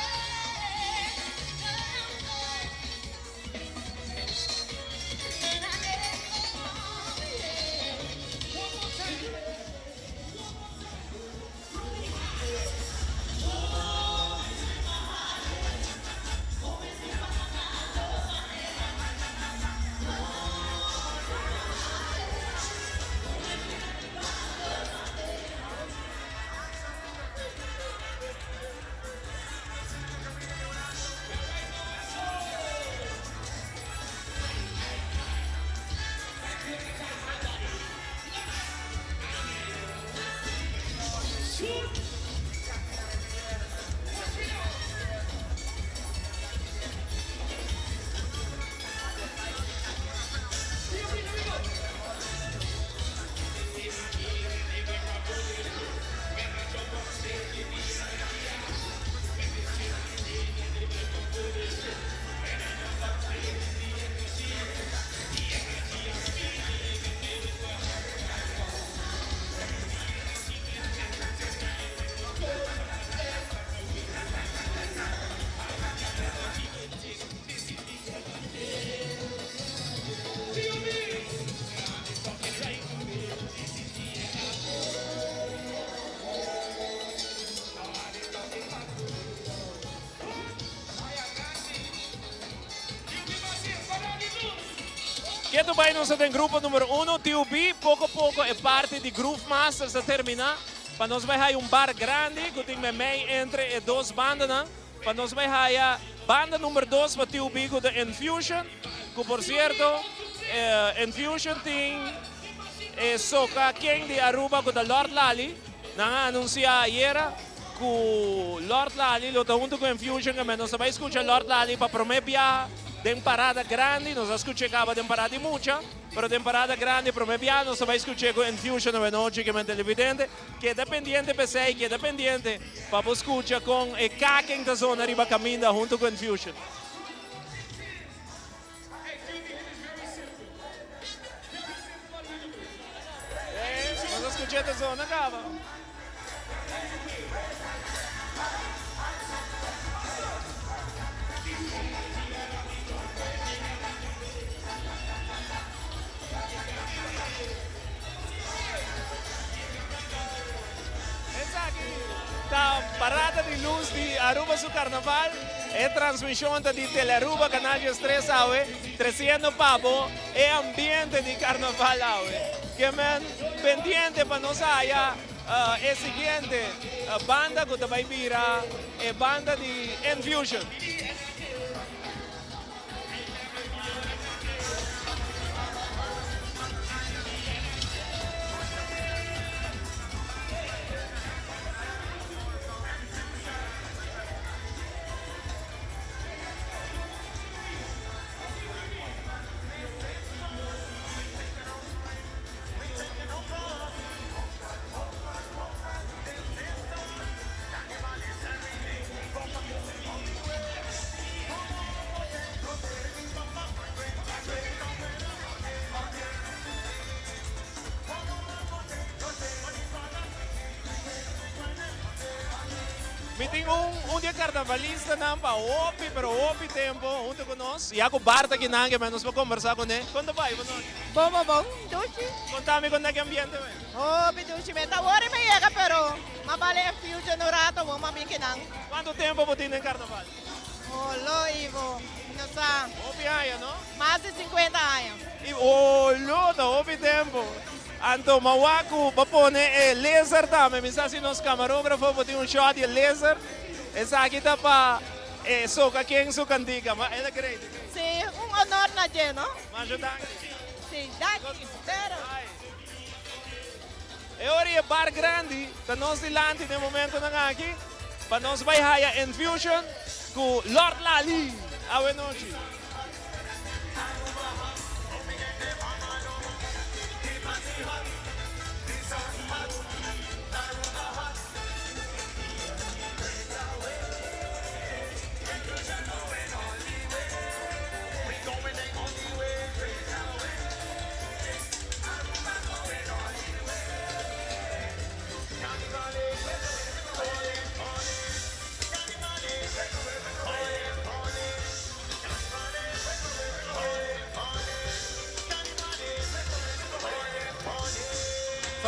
Ketu bai nos ta den grupo numero uno, TUB. Poko poko e parti di Groove Masters a termina. Pa nos bai haya un bar grandi ku tin memei entre e dos bandanan. Pa nos bai haya banda number dos pa TUB ku ta Infusion. Ku por sierto Infusion tin e soka ken di Aruba ku ta Lord Lali. Nan a anunsia ayera ku Lord Lali lo ta huntu ku Infusion kemey nos ta bai skucha Lord Lali pa prome biaha den parada grandi. Nos a skuch'e kaba den parada di mucha, pero den parada grandi prome biaha nos ta bai skuch'e ku Infusion awenochi kemey televidente. Keda pendiente p'esei, keda pendiente pa bo skucha kon e kaken ta zona riba kaminda huntu ku Infusion. Nos a scucha ta zona caba. Esaki ta Parada di Luz di Aruba su Carnaval. E transmision ta di Telearuba Canal 13 awe, treciendo pa bo e ambiente di Carnaval awe. Ke men pendiente pa nos haya e siguiente banda cu ta bay bira e banda di Enfusion. Mi tin un un di e carnavalistanan pa hopi pero hopi tempo hunto cu nos. Ya cu Bart aki nan ke nos por conversa cune. Con ta bay bo nochi? Bon bon bon, dushi. Contami con ta ki ambiente bay? Hopi dushi mi ta wori mi yega pero ma bale e future un rato bon ma bin kinan. Cuanto tempo bo tin den carnaval? Olo Ivo, no sa. Hopi aña no? Mas di 50 aña. I olo ta hopi tempo. Anto ma wak ku bo pone e laser tambe. Mi sa si nos kamarografo por tin un shot di e laser. Esaki ta pa e soka ken su kantika. Ma el a great. Si, un. honor na dje, no? Masha danki. Si, danki. Pero. E ora e bar grandi ta nos dilanti den momentonan aki pa nos bai haya Enfusion cu Lord Lali awe nochi.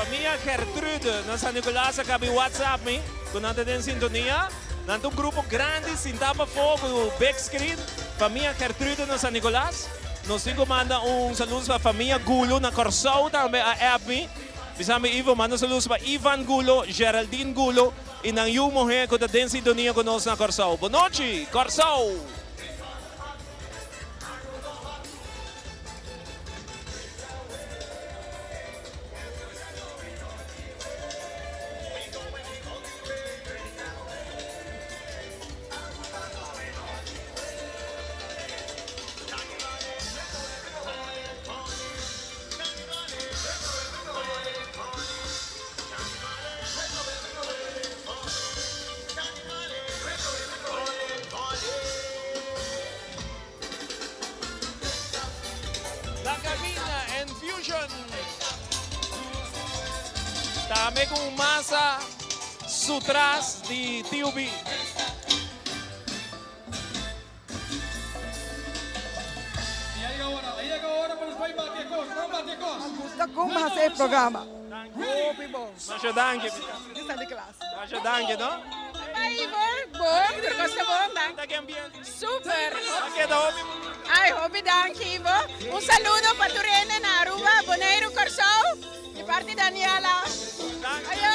Famia Gertrude na San Nicolas a kabi WhatsApp mi ku nan ta den sintonia. Nan ta un grupo grandi sintá pafó ku big screen. Famia Gertrude na San Nicolas. Nos tin ku manda un saludos pa famia Gulo na Kòrsou tambe a app mi. Bisa mi Ivo manda saludos pa Ivan Gulo, Geraldine Gulo i nan yu muhé ku ta den sintonia ku nos na Kòrsou. Bonochi Kòrsou! La Cabina en Fusion. Tambe cu un masa su tras di TUB. Gusta con hace e programa. Hopi bon. Masha danki. Di San Nicolas. Masha danki, no? Bye, Ivor. Bon, tur cos ta bon, danki. Super. Ay, hopi danki, Ivo. Un saludo pa tur hende na Aruba, Boneiru, Kòrsou. Di parti Daniela. Ayo!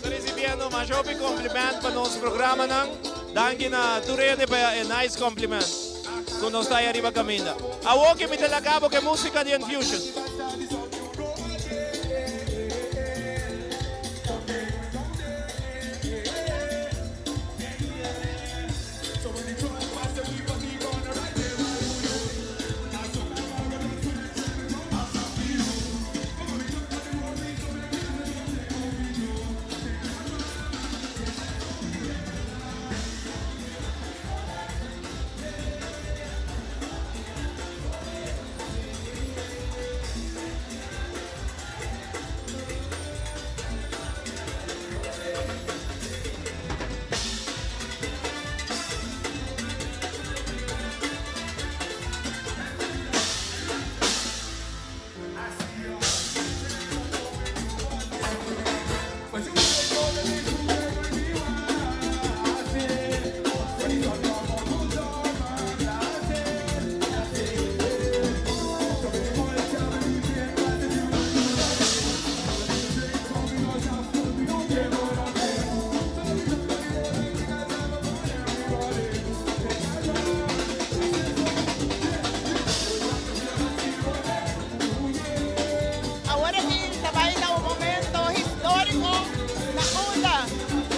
Ta recibiendo masha hopi compliment pa nos programanan. Danki na tur hende pa e nice compliment cu nos ta ahí ariba caminda. Awoki mi ta laga bo cu e musica di Enfusion. Awor aki ta bai na un momento historico na unda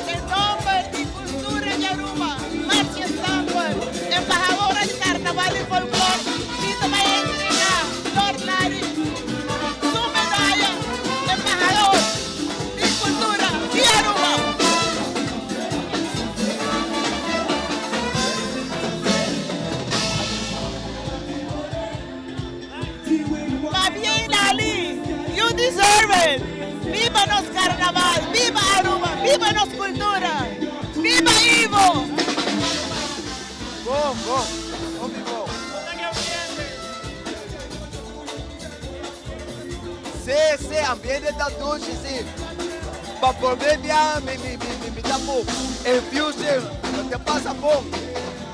den nomber di cultura di Aruba, Marcia Stamper, embahadora di Carnaval y Folklor, si ta bai entrega Lord Larry su medaya embahador di cultura di Aruba. Pabien Lali, you deserve it! Biba nos carnaval, biba Aruba, biba nos cultura, biba Ivo! Bon, bon, hopi bon. Si, si, ambiente ta dushi, si. Pa prome bia mi, mi, mi, mi ta ku Enfusion, ta pasa bon.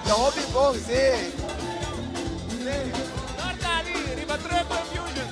Ta hopi bon, si. Nortali riba truck cu Enfusion.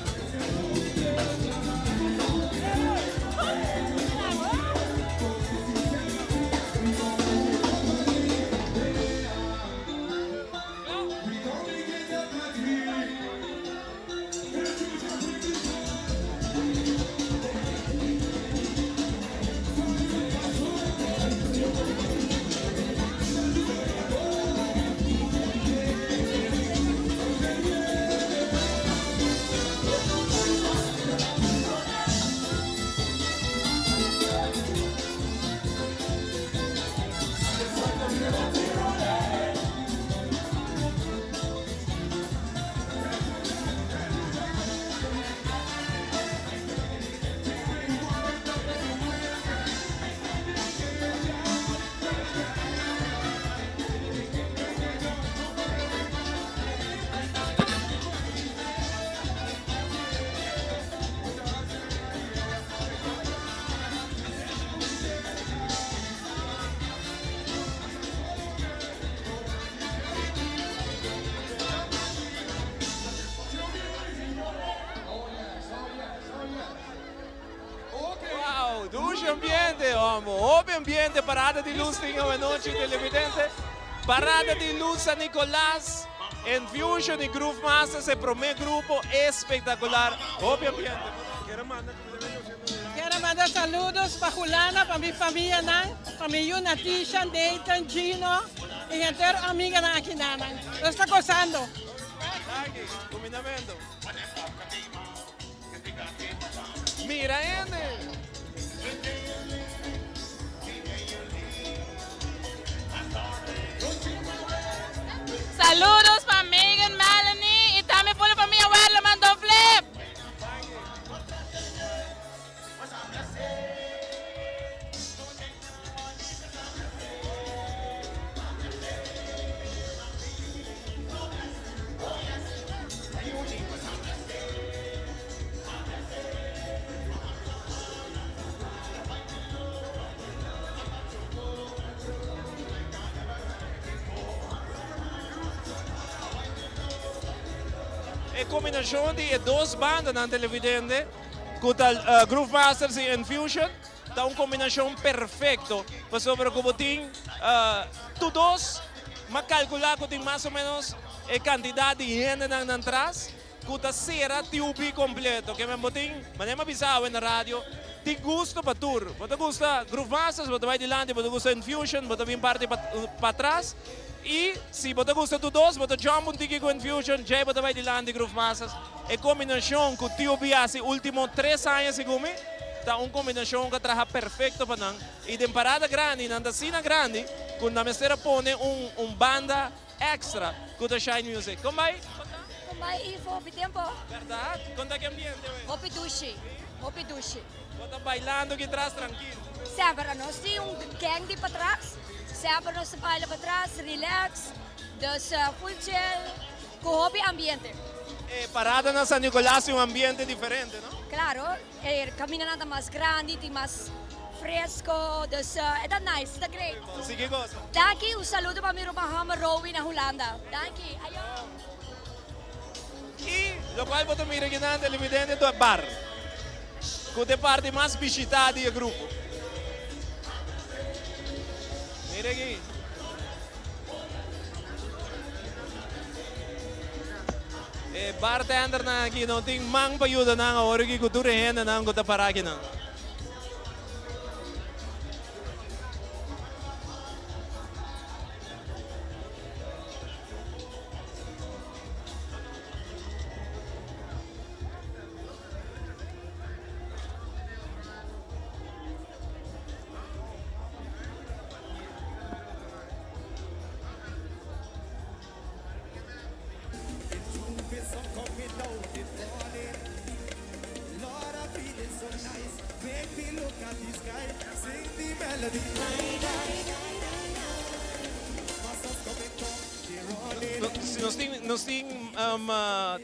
Hopi ambiente, hombo. Hopi ambiente. Parada di luz tin anochi, televidente. Parada di luz San Nicolas. Infusion y Groove Masters, e prome grupo espectacular. Hopi ambiente. Quiero mandar saludos pa Hulanda, pa mi famianan, pa mi yu Natisha, Nathan, Gino y henter amiganan aki nanan. Nos ta gozando. Danki, cumindamento. Mira hende! Saludos pa Megan, Melanie y tambe for la familia Werleman, Don Flip! E combinacion di e dos bandanan televidente cu ta Groove Masters y Infusion ta un combinacion perfecto pasobra cu bo tin tur dos m'a calcula cu tin mas o menos e cantidad di hendenan nan tras cu ta cera TUB completo ke men bo tin manera m'a bisa awe na radio tin gusto pa tur bo ta gusta Groove Masters bo ta bay dilanti bo ta gusta Infusion bo ta bin parti patras y si bo ta gusta tur dos bo ta jump un tiki cu Infusion djey bo ta bay dilanti Groove Masters. E kombinashon ku TOB hasi ultimo tres aña segun mi ta un kombinashon ku a traha perfekto pa nan i den parada grandi nan ta asina grandi ku nan mester a pone un un banda extra ku ta Shine Music. Kon bai? Kon bai Ivo? Hopi tempo. Bèrdat? Kon ta ki ambiente awe? Hopi dushi, hopi dushi. Bo ta bailando ki tras trankil? Semper nos tin un gang di patras, semper nos ta baila patras, relax, dus full chill. Cu hopi ambiente. E parada na San Nicolas tin un ambiente diferente, no? Claro, e camindanan ta mas grandi, tin mas fresco, dus e ta nice, e ta great. Sigui goza. Danki, un saludo pa mi ruman homber Rowie na Hulanda. Danki, ayo. Y locual bo ta mira akinan televidente ta bar, cu ta e parti mas bishita di e grupo. Mira aki. E bartendernan aki no tin man pa yuda nan awor aki ku tur e hendenan ku ta para akinan. Nos tin nos tin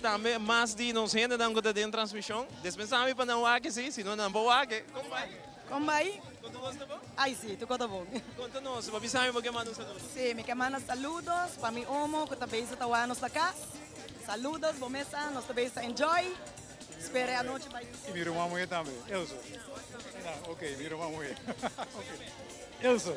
tambe mas di nos hendenan ku ta den transmishon. Despensami pa nan wak si, si no nan por wak. Kon bai? Kon bai? Kon tur kos ta bon? Ay si, tur kos ta bon. Konta nos, bo bisa mi bo ke manda un saludo. Si, mi ke manda saludos pa mi omo ku ta bezig ta wak nos na kas. Saludos, bo mesa, nos ta bezig ta enjoy. Spera e anochi bai. Y mi ruman muhe tambe, Ilse. Ok, mi ruman muhe. Ilse,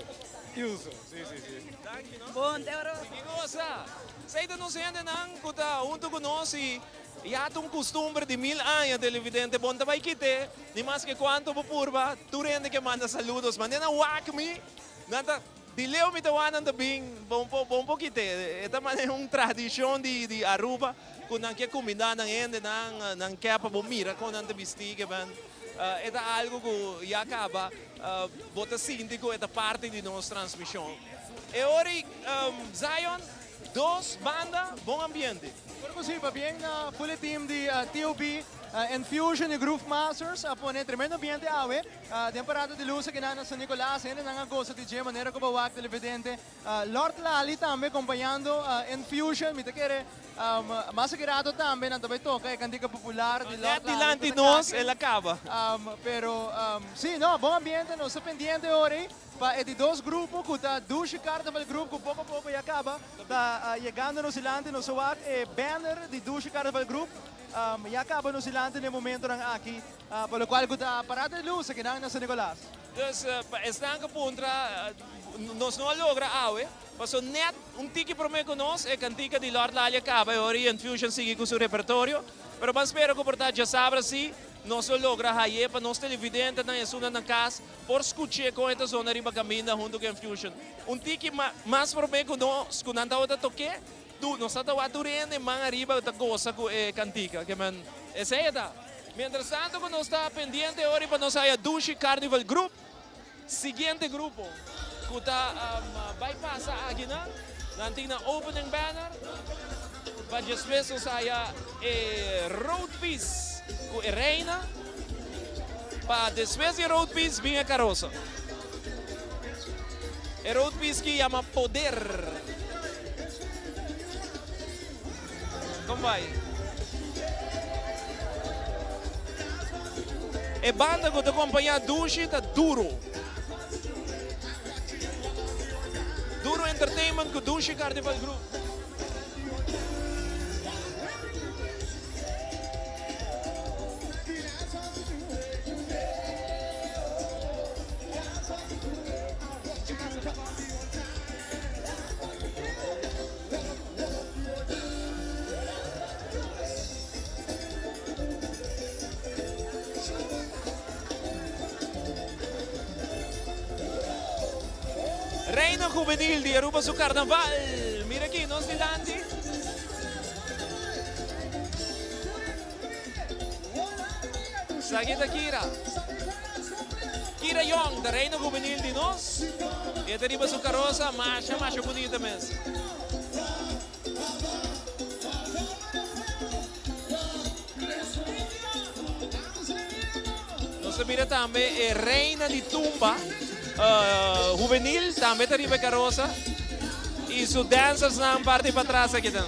Ilse, si, si, si. Danki, no? Bon, te oro. Sigui gosa. Esei ta nos hendenan ku ta huntu ku nos y ya ta un kustumber di mil aña, televidente. Bon ta bai kite. Ni maske cuanto bo purba, tur hende ke manda saludos, manda nan wak mi, nan ta, di leu mi ta wak nan ta bin, bon po, bon po kite. E ta manera un tradicion di, di Aruba, cu nan ke cuminda nan hende, nan, nan ke pa bo mira con nan ta bisti, ke ben, e ta algo cu ya caba, bo ta sinti cu e ta parti di nos transmision. E ora y, Zion, dos banda, bon ambiente. Por cu si, pabien na full e team di TOB. Infusion y Groove Masters a pone tremendo ambiente awe den parada di luz akinan na San Nicolas. Hendenan a gosa di dje manera cu bo wak televidente. Lord Lali tambe acompañando Infusion. Mi ta kere mas aki rato tambe nan ta bay toca e cantica popular di Lord Lali. Net dilanti nos el a caba. Pero si, no, bon ambiente. Nos ta pendiente ora ey pa e di dos grupo cu ta Dushi Carnaval Group cu poco a poco ya caba ta yegando nos dilanti. Nos a wak e banner di Dushi Carnaval Group. Ya caba nos dilanti na e momentonan aki, pa locual cu ta parada di luz akinan na San Nicolas. Dus pa esnan ku puntra, nos no a logra awe, paso nèt un tiki promé ku nos e kantika di Lord Lali a kaba e ora i Enfusion sigui ku su repertorio. Pero ban spera ku por ta djasabra si nos lo logra haye pa nos televidentenan i esunnan na kas por skuch'é kon e ta zona riba kaminda huntu ku Enfusion. Un tiki mas promé ku nos ku nan tabata tok'é, nos tabata wak tur hende man ariba ta gosa ku e kantika. Ke men esei e ta. Mientras tanto cu nos ta pendiente ora pa nos haya Dushi Carnival Group, siguiente grupo cu ta bay pasa akinan, nan tin nan opening banner, pa despues nos haya e road piece cu e reina, pa despues di e road piece bin e carosa. E road piece ki yama Poder. Kon bai? E banda ku ta kompañá Dushi ta Duro. Duro Entertainment ku Dushi Carnival Group. Reina Juvenil di Aruba su carnaval. Mira aki nos dilanti. Esaki ta Kira. Kira Young ta reina juvenil di nos. E ta riba su karosa masha masha bunita mes. Nos ta mira tambe e reina di tumba juvenil tambe ta riba e karosa. Y su dancersnan parti patras aki tan.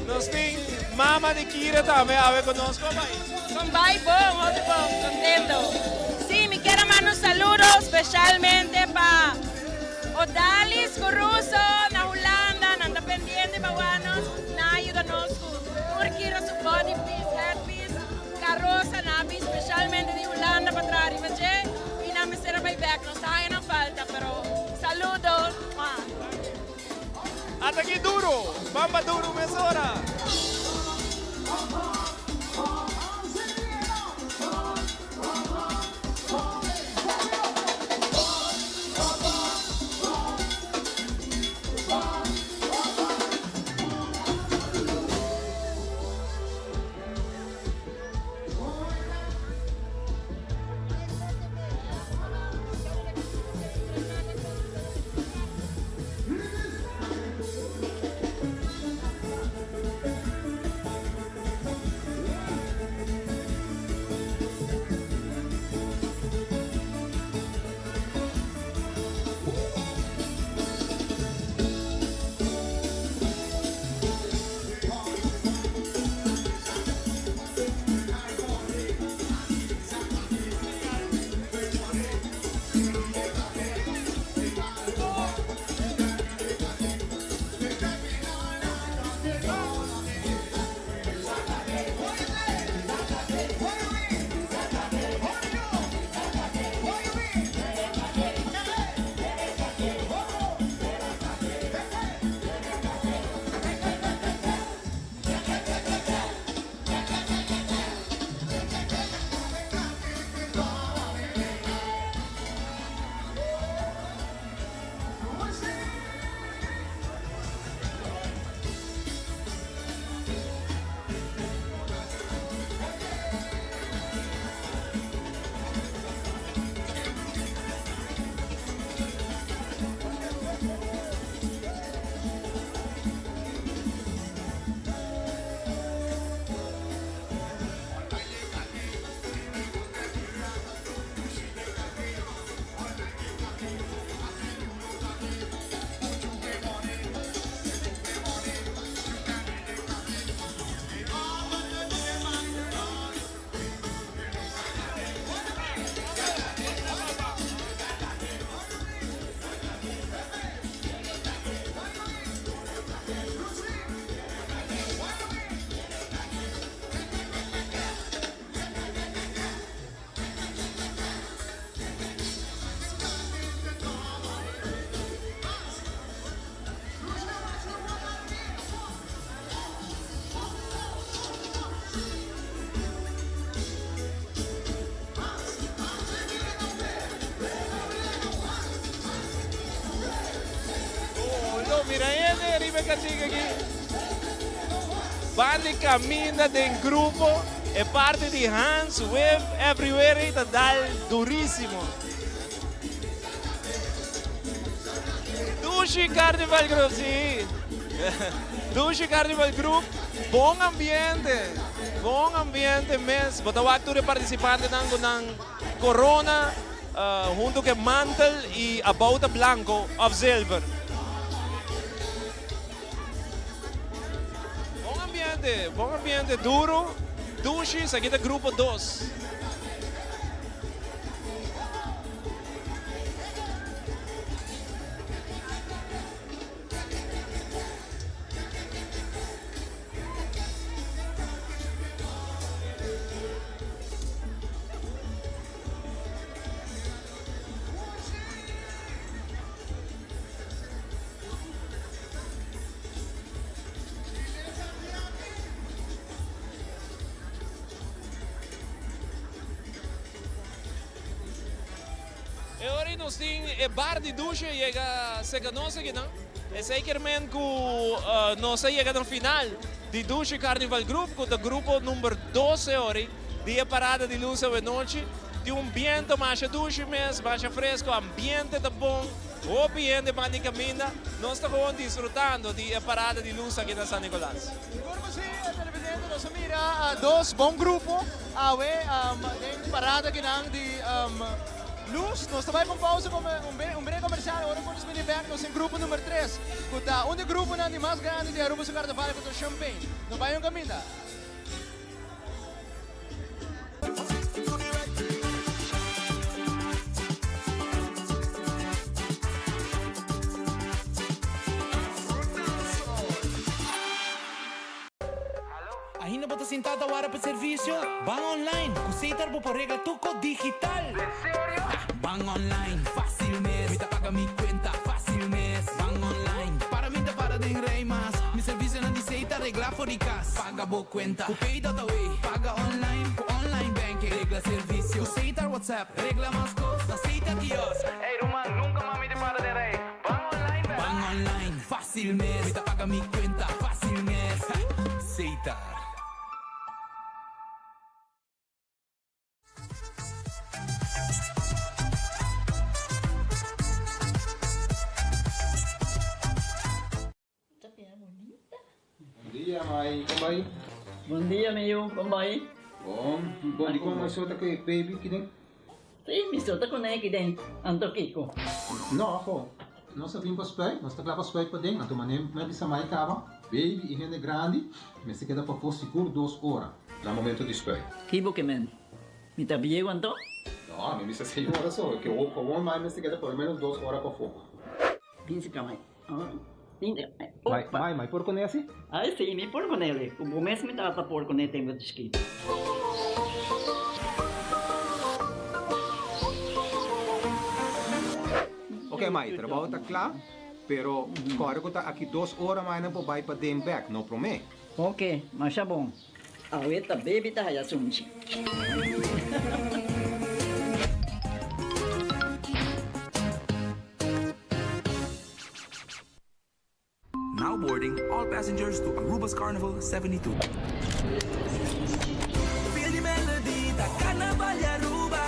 Nos tin mama di Kira tambe awe cu nos. Con bai? Con bai bon, hopi bon, contento. Sí, mi kier a manda un saludo specialmente pa Odalis cu Ruso na Hulanda, nan ta pendiente pa wak nos, nan a yuda nos cu tur Kira su body piece, head piece, carosa nan a bin specialmente di Hulanda pa traha riba dje y nan mester a bay bek, nos ta haña nan falta, pero saludo. Mua. Ata aki duro, bamba duro mesora. Mira hende riba e kantika aki. Ban di kaminda den grupo. E parti di Hans Wave Everywhere ei ta dal durísimo. Dushi Carnival Group, sí. Dushi Carnival Group, bon ambiente, bon ambiente mes. Bo ta wak tur e participantenan cu nan corona hunto cu e mantel y abou ta blanco of zilver. Bon ambiente, bon ambiente, duro, dushi, esaki ta grupo dos. E ora ei nos tin e bar di dushe yega serka nos akinan. Esei kier men ku nos a yega na final di Dushe Carnival Group ku ta grupo number dos e ora ei. Di e parada di lus awenochi tin un biento masha dushi mes, masha fresco, ambiente ta bon, hopi hende ban di caminda, nos ta gewoon disfrutando di e parada di lus aki na San Nicolas. Sigur cu si, televidente, nos a mira dos bon grupo awe den parada akinan di lus. Nos ta bai pa un pausa, un break comercial, ora cu nos bini bek nos tin grupo number tres, cu ta un di gruponan di mas grandi di Aruba su Carnaval, cu ta Champagne. No bai un caminda. Ainda bo ta sintá ta wara pa servisio? Ban online! Ku Setar bo por regla tur kos digital! Ban online, fácil mes! Mi ta paga mi kuenta, fácil mes! Ban online, para mi ta para den rei mas! Mi servisionan di Setar reglá for di kas! Paga bo cuenta cu Pay.awe Paga online cu online banking Regla servicio cu Setar WhatsApp Regla mas cos na Setar Kiosk Ey ruman, nunca mas mi ta para den rij Ban online bek! Ban online, facil mes Mi ta paga mi cuenta, facil mes Setar. Bon dia, mai. Kon bai? Bon dia, mi yu. Kon bai? Bon. Bon, di kon mi sota ku e baby kiden? Sí, mi sota kuné kiden. Anto kiko? No, aho. Nos a bin pa spuit. Nos ta kla pa spuit paden. Anto manera mi a bisa mai kaba, baby i hende grandi mester keda pafó sigur dos ora na momento di spuit. Kibo ke men? Mi ta bieu anto? No, mi bisa seis ora so. Ke gewoon mai mester keda por lo menos dos ora pafó. Bin si ka mai. Mai, mai, mai por kuné asi? Ai si, mi por kuné li. Ku bo mes mi tata por kuné tempu di chikitu. Ok mai, trabou ta kla, pero kòrda ku ta aki dos ora mai nan por bai paden bèk, no promé. Ok, masha bon. Awe ta baby ta haya sunchi. Now boarding all passengers to Aruba's Carnival 72. Feel the melody, ta Carnaval di Aruba.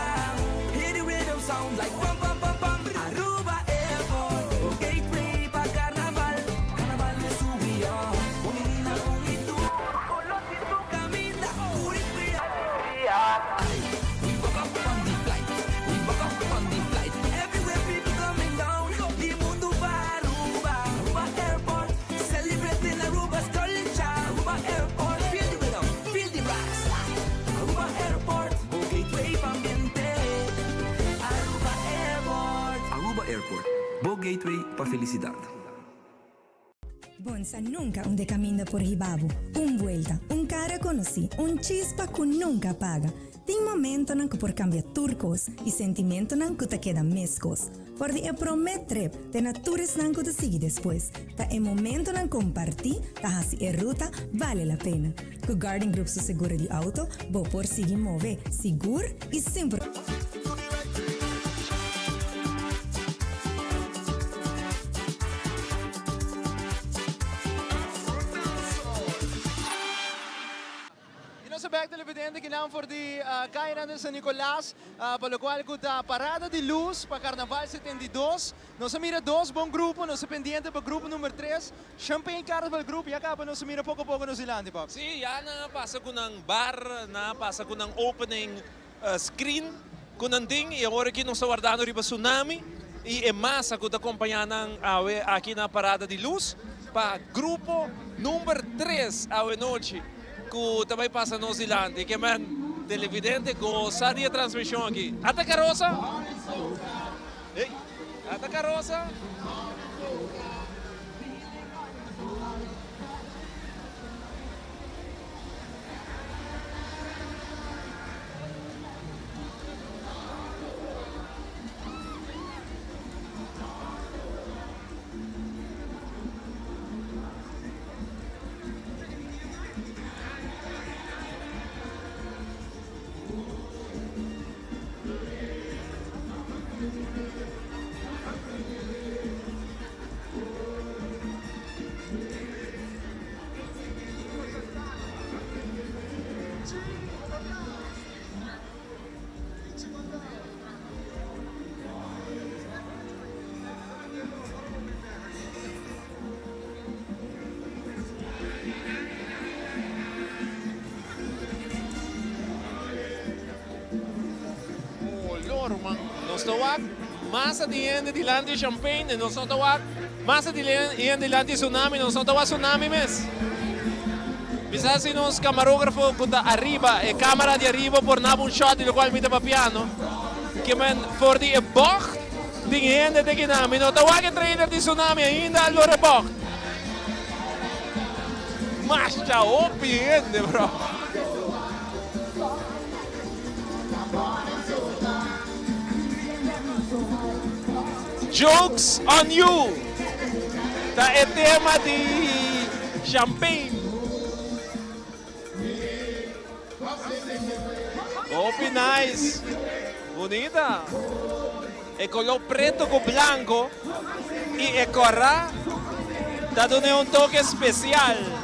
Hear the rhythm sound like pam pam pam pam. Aruba Airport, bo gateway pa Carnaval. Carnaval is who we are. Bo menina un y tur. Color di tu caminda, puri alegria. Ay, we woke up on the flight, we woke up on the flight. Everywhere people coming down, di mundo pa Aruba. Aruba Airport, celebrating Aruba's culture. Aruba Airport, feel the rhythm, feel the rocks. Aruba Airport, bo gateway pa ambiente. Aruba Airport. Aruba Airport, bo gateway pa felicidad. Bonsa nunca un de caminda por hiba bo. Un buelta, un cara conoci, un chispa cu nunca apaga. Tin momentonan cu por cambia tur cos y sentimentonan cu ta keda mescos. For di e prome trip te na tur esnan cu ta sigui despues, ta e momentonan comparti ta haci e ruta bale la pena. Cu Guardian Group su seguro di auto, bo por sigui move sigur y sin bek televidente kinan for di cayanan di San Nicolas pa locual cu ta Parada di Luz pa Carnaval 72. Nos a mira dos bon grupo, nos ta pendiente pa grupo number tres, Champagne Carnival Group, ya caba nos a mira poco poco nos dilanti Pap. Sí, ya nan a pasa cu nan bar, nan a pasa cu nan opening screen cu nan tin y awor aki nos ta wardando riba Tsunami y e masa cu ta acompaña nan awe aki na Parada di Luz pa grupo number tres awe nochi cu ta bay pasa nos dilanti. Ke men televidente gosa di e transmision aki. Ata Carosa? Ey, ata Carosa? Olor man, nos ta wak masa di hende dilanti champagne y nos no ta wak masa di hende dilanti tsunami, nos no ta wak tsunami mes. Bisa si nos camarógrafo cu ta ariba, e camera di ariba por naba un shot di locual mi ta papiando. Ke men for di e bocht tin hende te kina. Mi no ta wak e trailer di tsunami ainda al lor e bocht. Masha hopi hende bro. Jokes on you ta e tema di Champagne. Hopi nice. Bunita. E color preto cu blanco y e cora ta dune un toke special.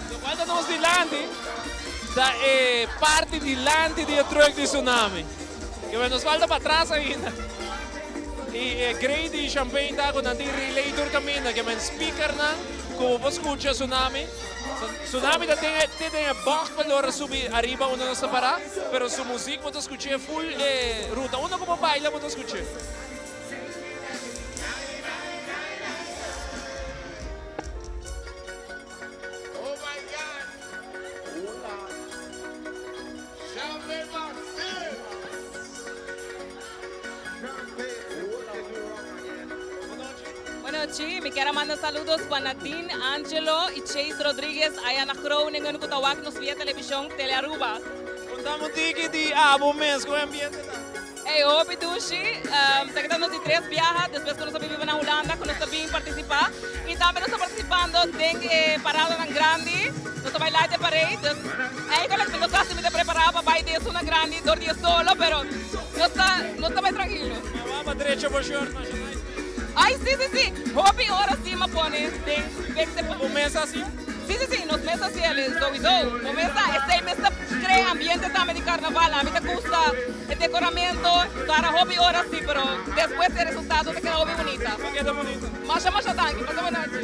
Locual ta nos dilanti ta e parti dilanti di e truck di Tsunami. Ke nos falta patras ainda. Y e grey di Champagne ta cu nan tin relay tur caminda. Ke men speakernan cu bo por scucha Tsunami. Tsunami ta den e te den e bocht pa lora subi ariba unda nos ta para, pero su muziek bo ta scuch'e full e ruta. Unda cu bo baila bo ta scuch'e. Buenochi, mi kier a manda saludos pa Nadine, Angelo y Chase Rodriguez aya na Groningen cu ta wak nos via television Tele Aruba. Conta un tiki di abo mes, con e ambiente ta? Ey, hopi dushi. Esaki ta nos di tres biaha despues cu nos a biba na Hulanda cu nos ta bin participa. Y tambe nos ta participando den e paradanan grandi. Nos ta bay light e parade. Dus eigenlijk mi no sa si mi ta prepara pa bay den esunnan grandi dor di e solo, pero nos ta, nos ta bay trankilo. Aba drecha bo shirt, masha nice. Ay, si, si, si. Hopi ora si m'a pone den fix e. Bo mes a hacié? Si, si, si. Nos mes a hacié, sowieso. Bo mes sa, esey mes ta crea ambiente tambe di carnaval. Ami ta gusta e decoramento. Tara hopi ora si, pero despues e resultado ta keda hopi bunita. Ta keda bunita. Masha, masha danki. Pasa buenochi.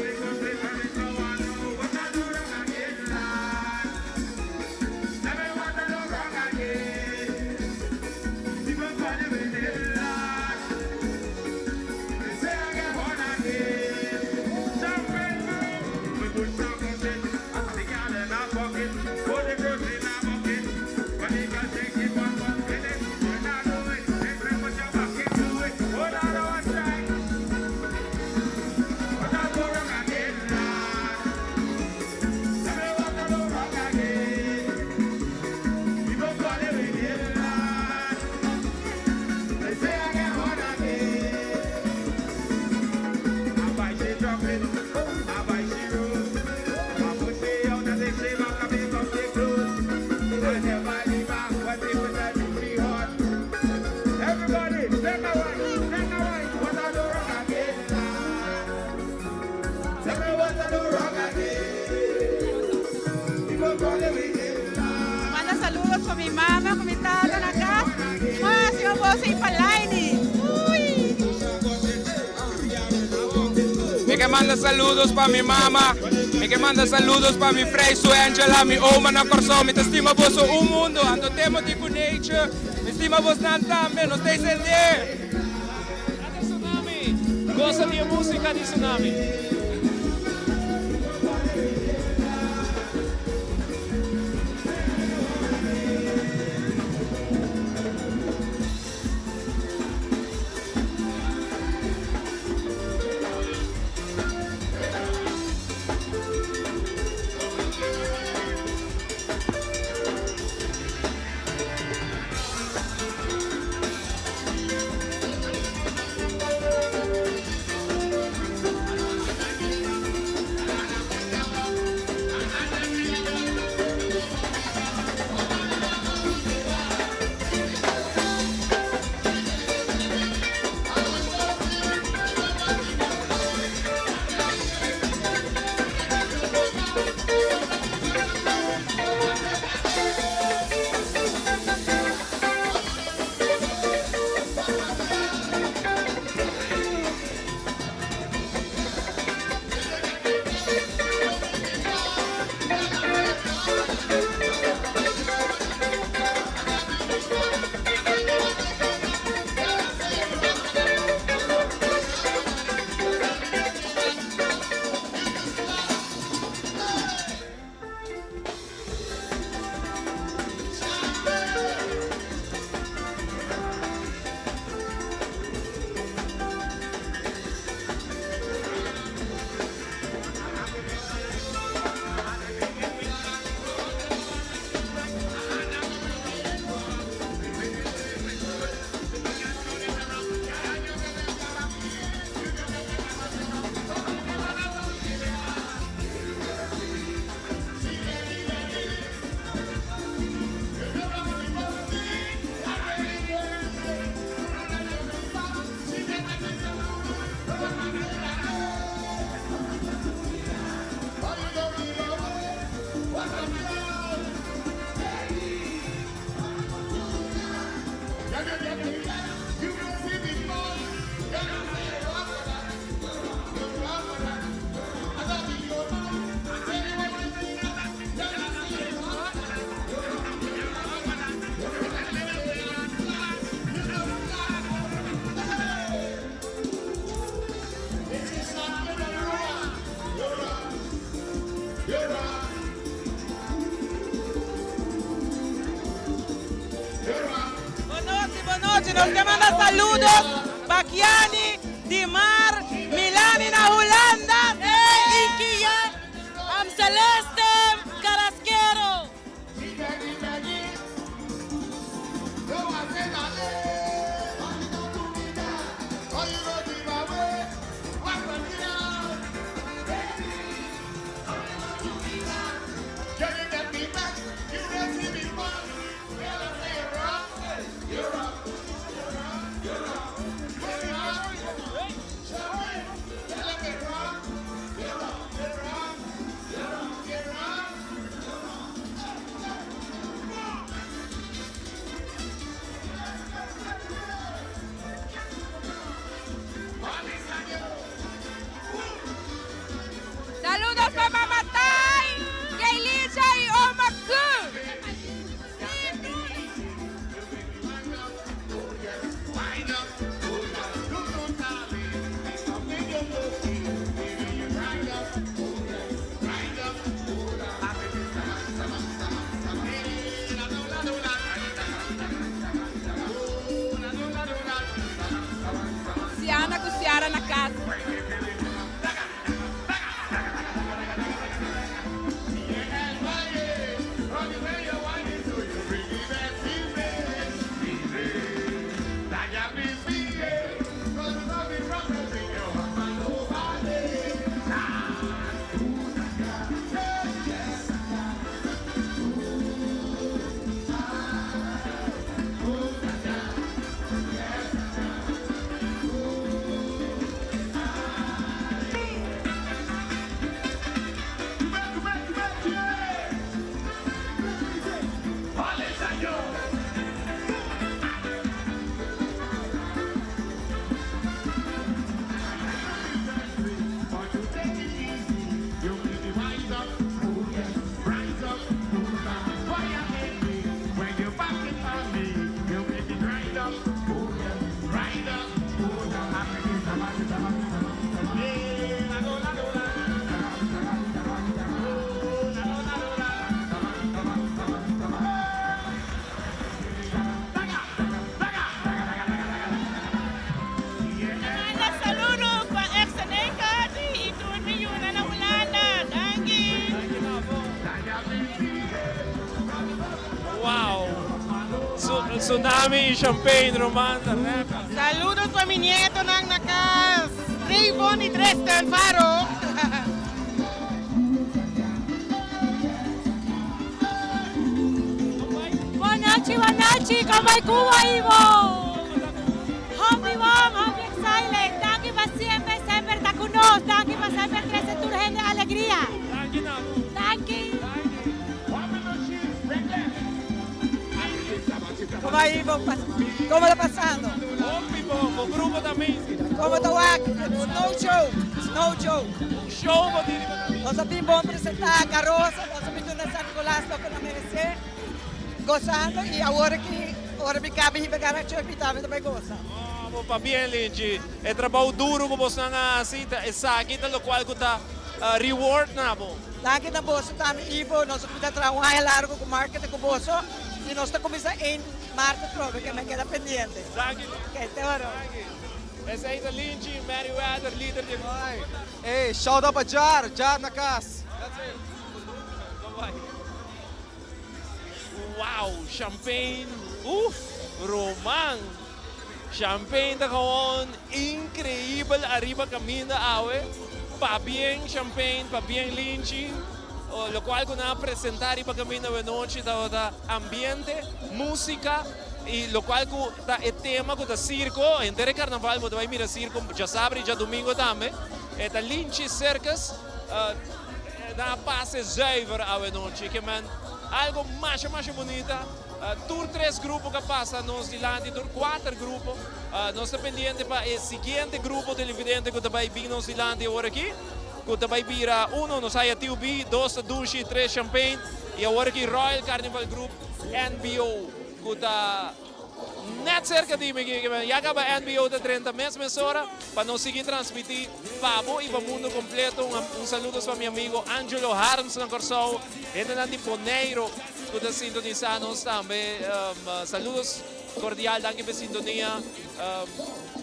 Manda saludos pa mi mama cu mi tata na cas. Ma si bo bosa y pa Laini. Uy. Mi ke manda saludos pa mi mama, mi ke manda saludos pa mi frei su Angela, mi oma na Kòrsou, mi ta stima boso un mundo, anto temo di ku nature, mi stima bosnan tambe, nos ta esendé. Tsunami, gosa di e música di Tsunami. Bonochi, bonochi. Nos ke manda saludos pa Kiani, Dimar, Milani na Hulanda. Ey, Kian, am Celeste Carasquero. Tsunami y champagne, ruman, ta lekker. Saludos pa mi nietonan na cas, Trayvon y Tristan Faro. Bonochi, bonochi, como e Cuba Ivo? Hopi bon, hopi excited. Danki pa semper, semper ta cu nos. Danki pa semper trece tur hende alegria. Danki na bo. Danki. Como Ivo, como ta pasando? Hopi bon, bo grupo ta amazing. Como ta wak? Snow show, snow show. Un show bo tin riba caminda. Nos a bin bon presenta Carosa, nos a bin duna San Nicolas loke nan merece. Gozando y awor aki ora mi caba hiba gana church mi tambe ta bay goza. Bo pabien Linchi, e trabou duro ku bosnan a hasi ta esaki ta lokual ku ta reward na bo. Danki na boso tambe Ivo, nos a kuminsá traha un aña largo ku marketing ku boso y nos ta kuminsá ein maart atrobe ke mi a keda pendiente. Danki Linchi. Oke, te ora. Danki. Esei ta Linchi Merryweather, lider di e grupo. Ey, shout out pa Jar, Jar na kas. That's it. Bye bye. Wow, champagne, uff, ruman. Champagne ta gewoon increibel ariba caminda awe. Pabien Champagne, pabien Linchi. Locual cu nan a presenta riba caminda awe nochi tabata ambiente, musica y locual cu ta e tema cu ta circo. Henter e carnaval bo ta bay mira circo djasabra y djadomingo tambe. E ta Linchi Circus. Nan a pase zuiver awe nochi. Ke men algo masha masha bunita. Tur tres grupo ku a pasa nos dilanti, tur kuater grupo. Nos ta pendiente pa e siguiente grupo televidente ku ta bai bin nos dilanti awor aki, ku ta bai bira uno nos haya TUB, dos ta Dushi, tres Champagne i awor aki Royal Carnival Group NBO ku ta Net cerca di mi ya caba NBO ta drenta mes mesora pa nos sigui transmiti pa bo y pa mundo completo. Un saludos pa mi amigo Angelo Harms na Corsou, hendenan di Boneiro cu ta sintonisa nos tambe. Saludos cordial, danki pa e sintonia.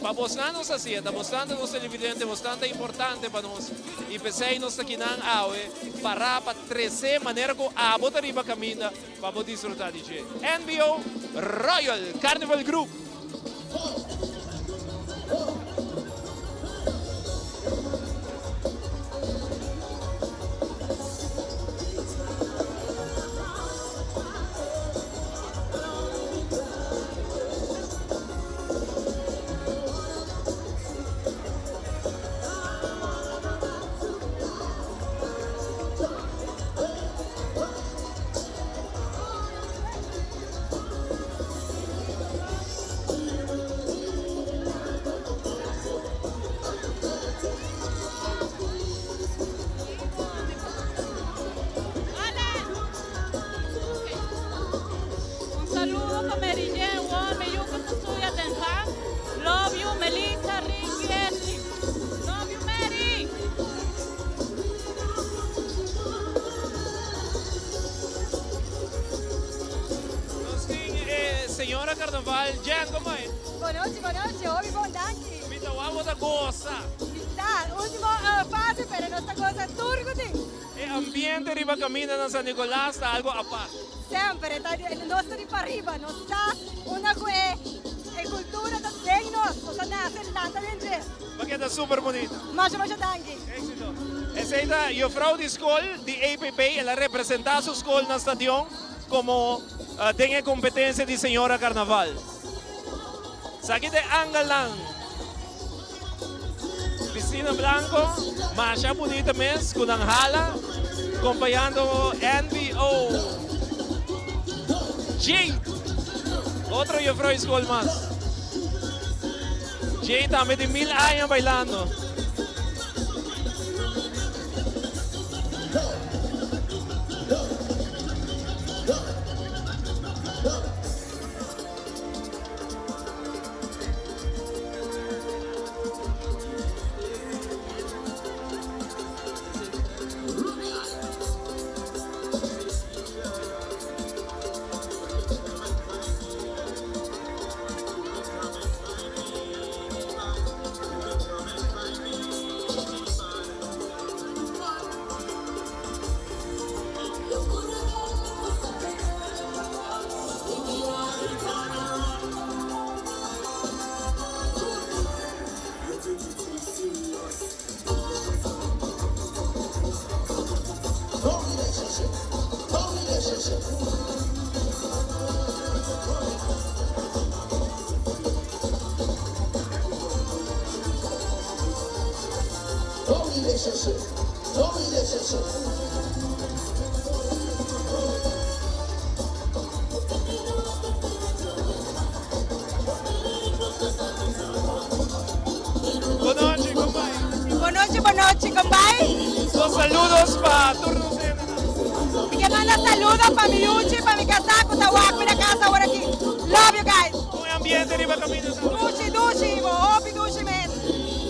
Pa bosnan nos a hacié, ta bosnan ta nos televidente, bosnan ta importante pa nos y p'esey nos ta kinan awe para pa trece manera cu abo ta riba caminda. Pa bo disfruta di dje. NBO Royal Carnival Group. Un saludo pa Mary Jane Wong, mi yu ku ta studia Den Haag. Love you Melissa, Ricky, Esli. Love you Mary. Nos tin e señora Carnaval, Jen, como e? Bonochi, bonochi, hopi bon, danki. Mi ta wak bo ta gosa. Ta, ultimo fase, pero nos ta gosa tur cu tin. E ambiente riba caminda na San Nicolas ta algo apart. Semper, e ta, nos ta di pariba, nos sa unda cu e cultura ta den nos, nos a nace lanta den dje. Bo keda super bunita. Masha masha danki. Exito. Esey ta juffrouw di school di APP. El a representa su school na stadion como den e competencia di Señora Carnaval. Esaki ta e angelnan. Piscina Blanco, masha bunita mes cu nan hala compañando NBO. Jade, otro juffrouw di school mas. Jay tambe tin mil aña bailando. relationship. No relationship. Bon nochi, con bay? Bon nochi, bon nochi, con bay? Dos saludos pa tur nos Mi ke manda saludo pa mi yuchi, pa mi casá cu ta wak mi na casa awor aki. Love you guys. Con e ambiente riba caminda ta? Dushi, dushi, bo hopi dushi mes.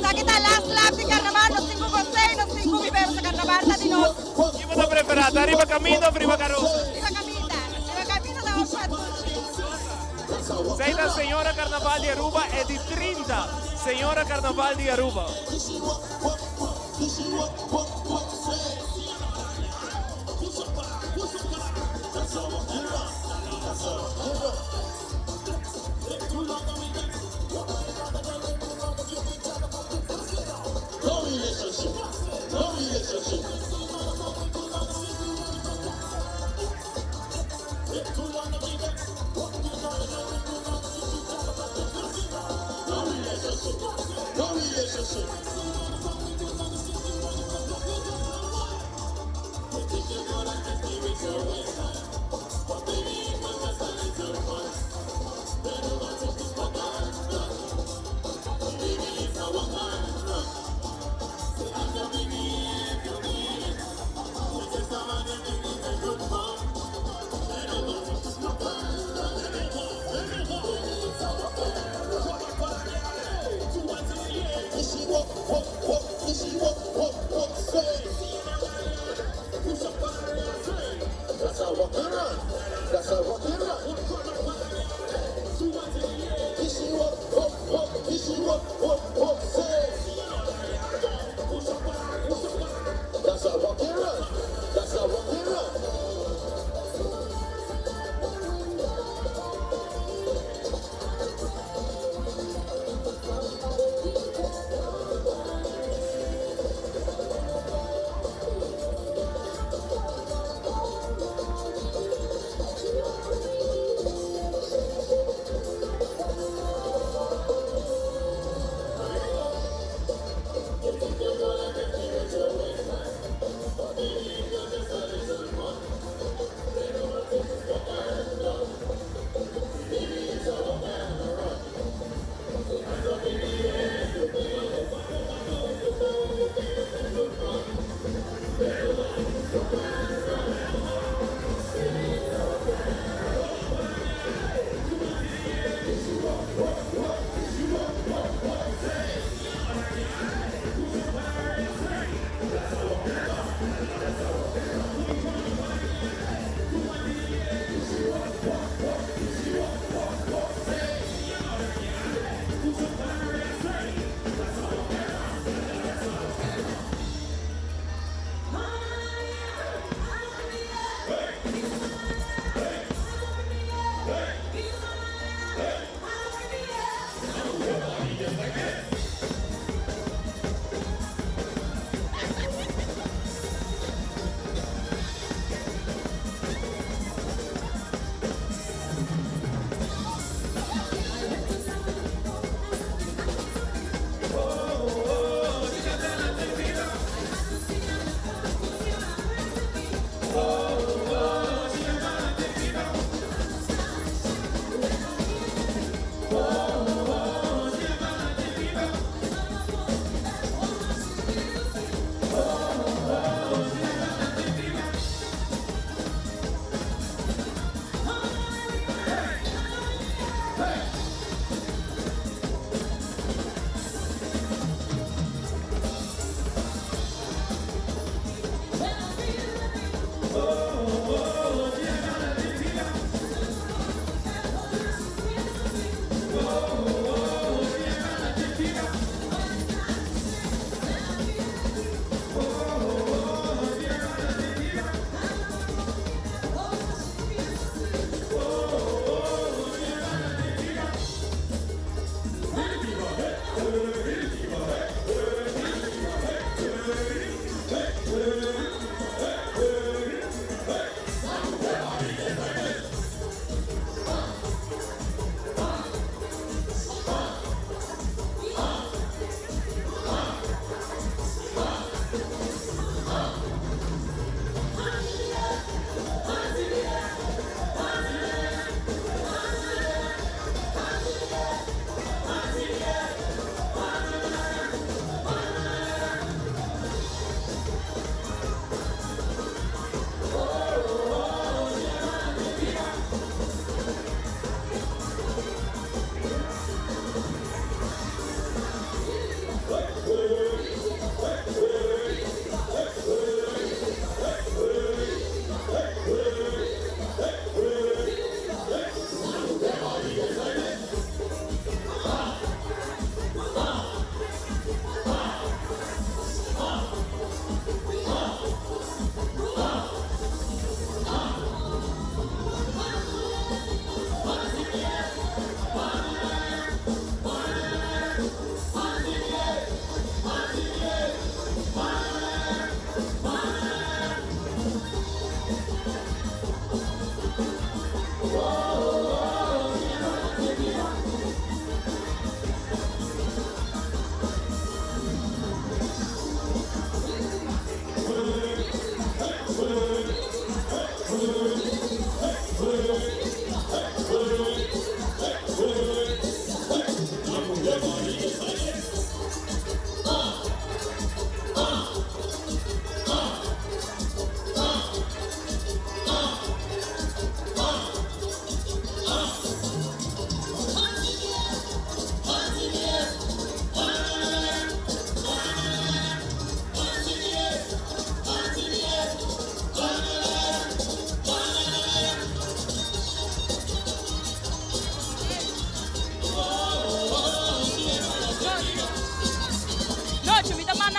Esaki ta last lap di carnaval, nos tin cu gos'é y nos tin cu biba e carnaval ta di nos. Kico bo ta prefera, ta riba caminda of riba carosa? Riba caminda, riba caminda ta hopi mas dushi. Zij ta Señora Carnaval di Aruba e di 30 Señora Carnaval di Aruba.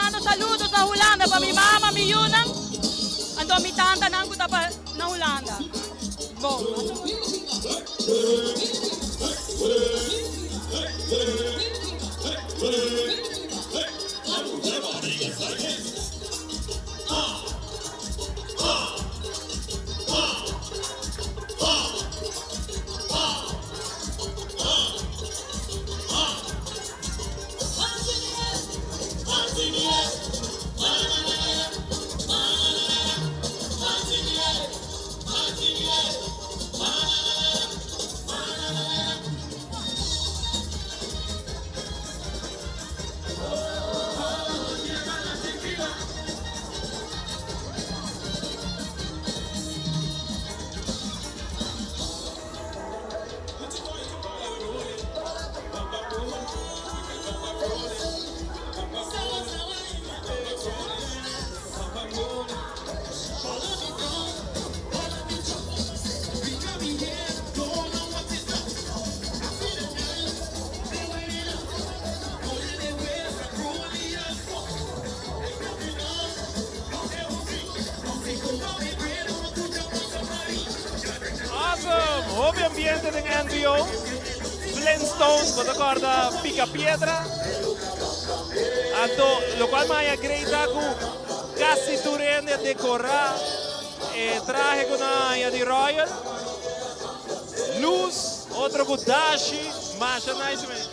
manda saludos na Hulanda pa mi mama, mi yunan, anto mi tantanan ku ta pa na Hulanda. Bon. Awesome! Hopi ambiente den NBO. Flintstones, bo ta corda Pica Piedra. Anto, locual maya great ta cu casi tur hende a decora e trahe cu nan a haya di Royal. Luz, otro cu dashi, masha nice mes.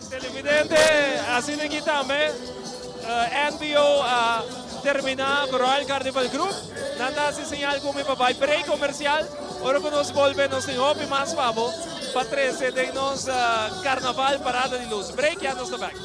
Televidente, asina aki tambe NPO a termina cu Royal Carnival Group. Nan ta haci señal cu mi pa bay break comercial. Ora cu nos bolbe nos tin hopi mas pa bo pa trece den nos Carnaval Parada di Luz. Break ya nos ta back.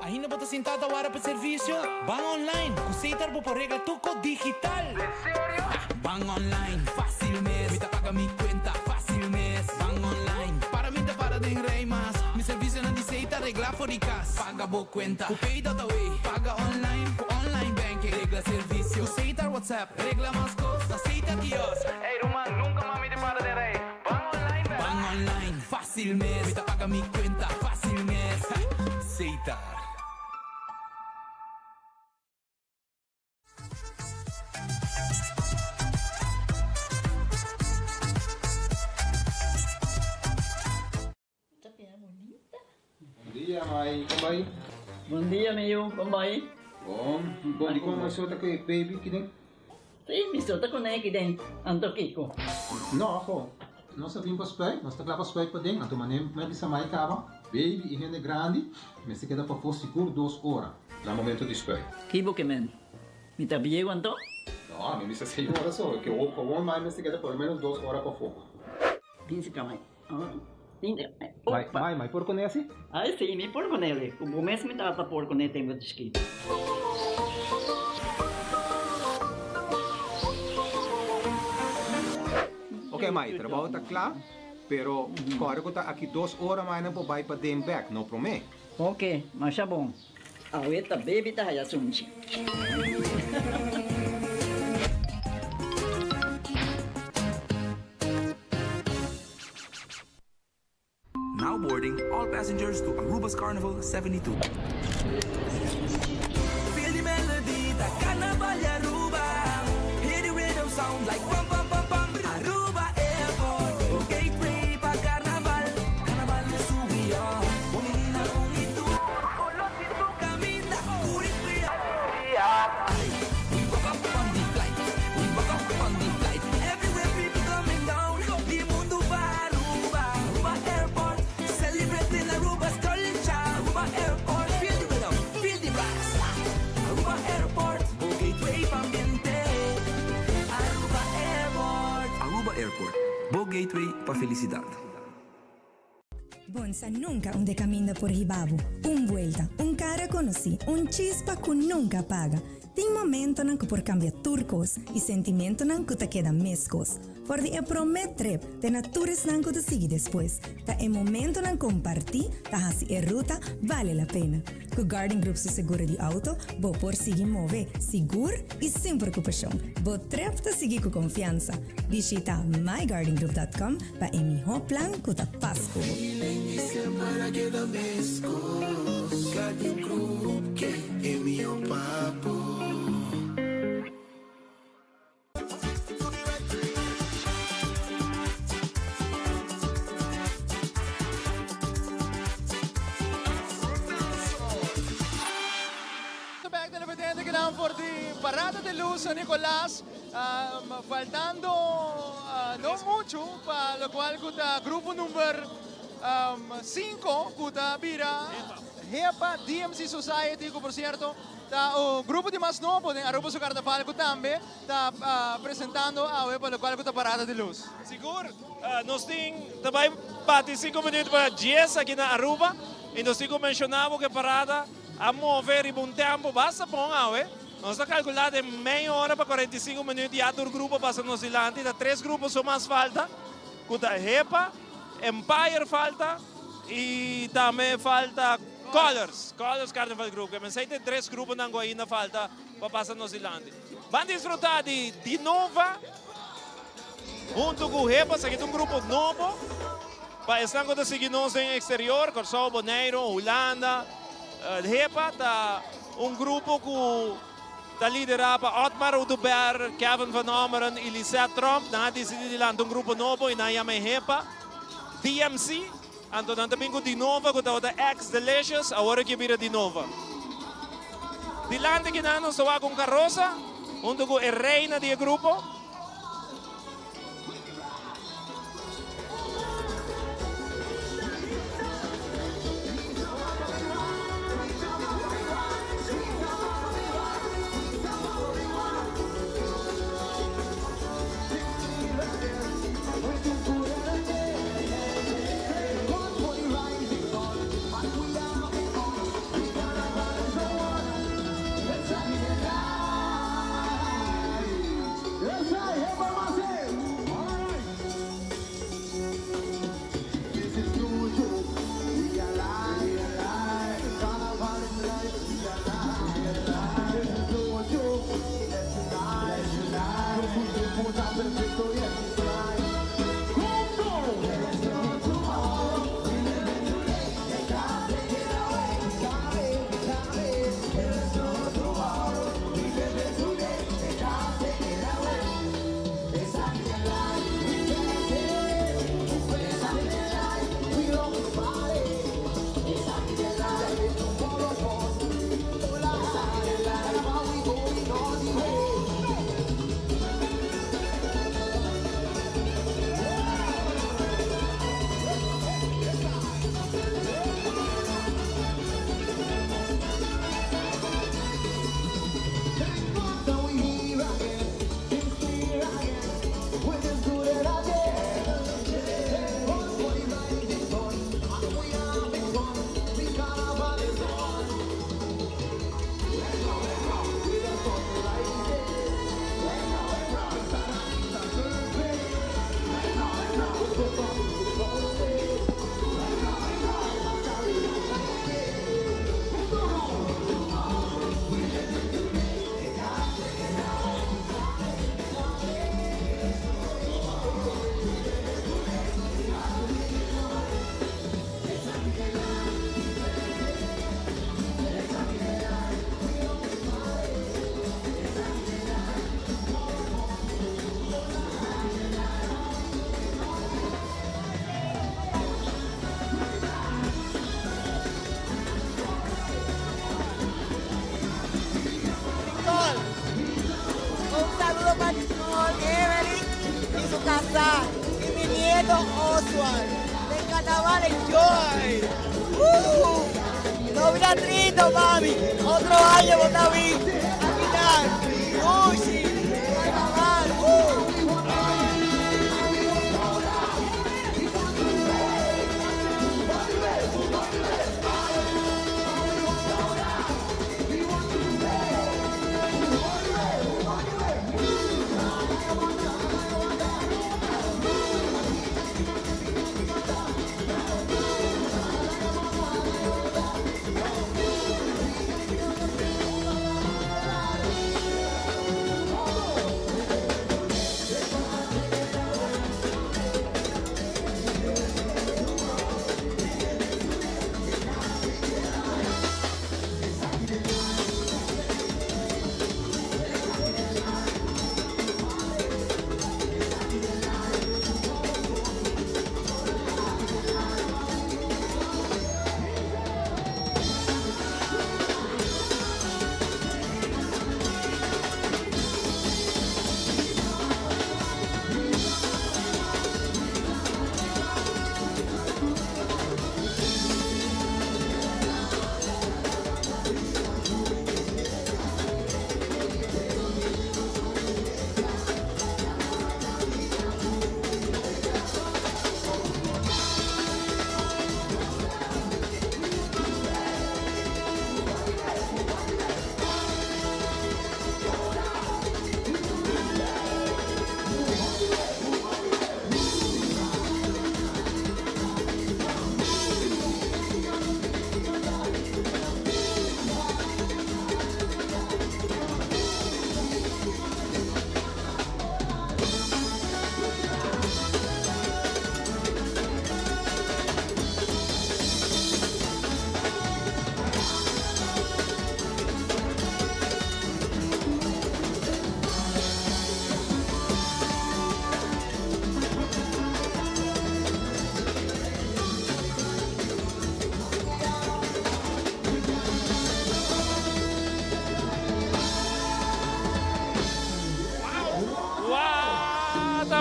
Ainda bo ta sintá ta wara pa servisio? Ban online ku Setar bo por regla tur kos digital! Ban online, fácil mes, mi ta paga mi kuenta fácil mes. Ban online, para mi ta para den rei mas. Mi servisionan di Setar reglá for di kas. Paga bo kuenta ku Pay.awe, paga online ku online banking. Regla servisio ku Setar WhatsApp, regla mas kos na Setar kiosk. Ey ruman, nunka mas mi ta para den rei. Ban online bèl. Ban online, fácil mes, mi ta paga mi kuenta fácil mes. Setar. Bon dia, mai. Kon bai? Bon dia, mi yu. Kon bai? Bon. Bon, di kon mi sota ku e baby kiden? Sí, mi sota kuné kiden. Anto kiko? No, aho. Nos a bin pa spuit, nos ta kla pa spuit paden, anto manera mi a bisa mai kaba, baby i hende grandi mester keda pafó sigur dos ora na momento di spuit. Ki bo ke men? Mi ta bieu anto? No, mi bisa seis ora so, ke gewoon mai mester keda por lo menos dos ora pafó. Bin si ka mai. Mai, mai, mai por kuné asi? Ai si, mi por kuné. Ku bo mes mi tata por kuné tempu di chikitu. Ok mai, trabou ta kla, pero kòrda ku ta aki dos ora mai nan por bai paden bèk, no promé. Ok, masha bon. Awe ta baby ta haya sunchi. Now boarding all passengers to Aruba's Carnival 72. Feel the melody, ta Carnaval di Aruba. Hear the rhythm sound like pam pam pam pam. Aruba Airport, bo gateway pa Carnaval. Carnaval is who we are. Bo menina un y tur. Conoce tu caminda, curi fria. We woke up on the flight, we woke up on the flight. Everywhere people coming down, di mundo pa Aruba. gateway pa felicidad. Bon sa nunca unda e caminda por hiba bo. Un buelta, un cara conoci, un chispa cu nunca paga. Tin momentonan cu por cambia tur cos y sentimentonan cu ta keda mescos. For di e prome trip te na tur esnan cu ta sigui despues, ta e momentonan comparti ta haci e ruta bale la pena. Cu Guardian Group su seguro di auto, bo por sigui move sigur y sin preocupacion. Bo trip ta sigui cu confiansa. Bishita myguardiangroup.com pa e miho plan cu ta pas cu bo. Bek televidente kinan for di Parada de Luz San Nicolas faltando no mucho pa locual cu ta grupo number 5 cu ta bira Hepa DMC Society cu por cierto Ta un grupo di mas nobo den Aruba su Carnaval cu tambe ta presentando awe pa locual cu ta Parada di Luz. Sigur, nos tin ta bay bati cinco minuut pa dies aki na Aruba y nos tin cu menciona bo cu e parada a move riba un tempo basta bon awe. Nos ta calcula den mey ora pa 45 minuut ya tur grupo a pasa nos dilanti. Ta tres grupo so mas falta cu ta Hepa, Empire falta y tambe falta Colors, Colors Carnival Group. Ke mensei tin tres gruponan ku ainda falta pa pasa nos dilanti. Ban disfruta di Dinova hunto ku Hepa. Esaki ta un grupo nobo pa esnan ku ta sigui nos den exterior, Kòrsou, Boneiru, Hulanda. Hepa ta un grupo ku ta lidera pa Otmar Oduber, Kevin van Ommeren i Lisette Tromp. Nan a disidi di lanta un grupo nobo i nan a yama e Hepa DMC. Anto nan ta bin ku Dinova ku tabata ex Delicious, awor aki a bira Dinova. Dilanti kinan nos ta wak un karosa huntu ku e reina di e grupo. Nicole. Un saludo pa Nicole, Evelyn y su casa y mi nieto Oswald. Den carnaval enjoy. Uh! No bira trito, mami. Otro año bo ta bin. Aki nan. Gushi. Carnaval. Uh!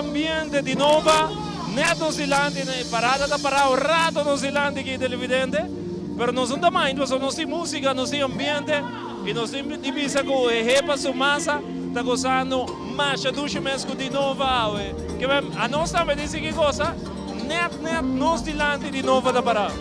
ambiente di Nova, net nos dilanti, e parada ta pará un rato nos dilanti aki televidente, pero nos no ta mind pasobra nos tin músika, nos tin ambiente i nos tin di bisa ku e hepa su masa ta gozando masha dushi mes ku di Nova awe. Ke men anos tambe tin sigui goza, net net nos dilanti di Nova ta pará.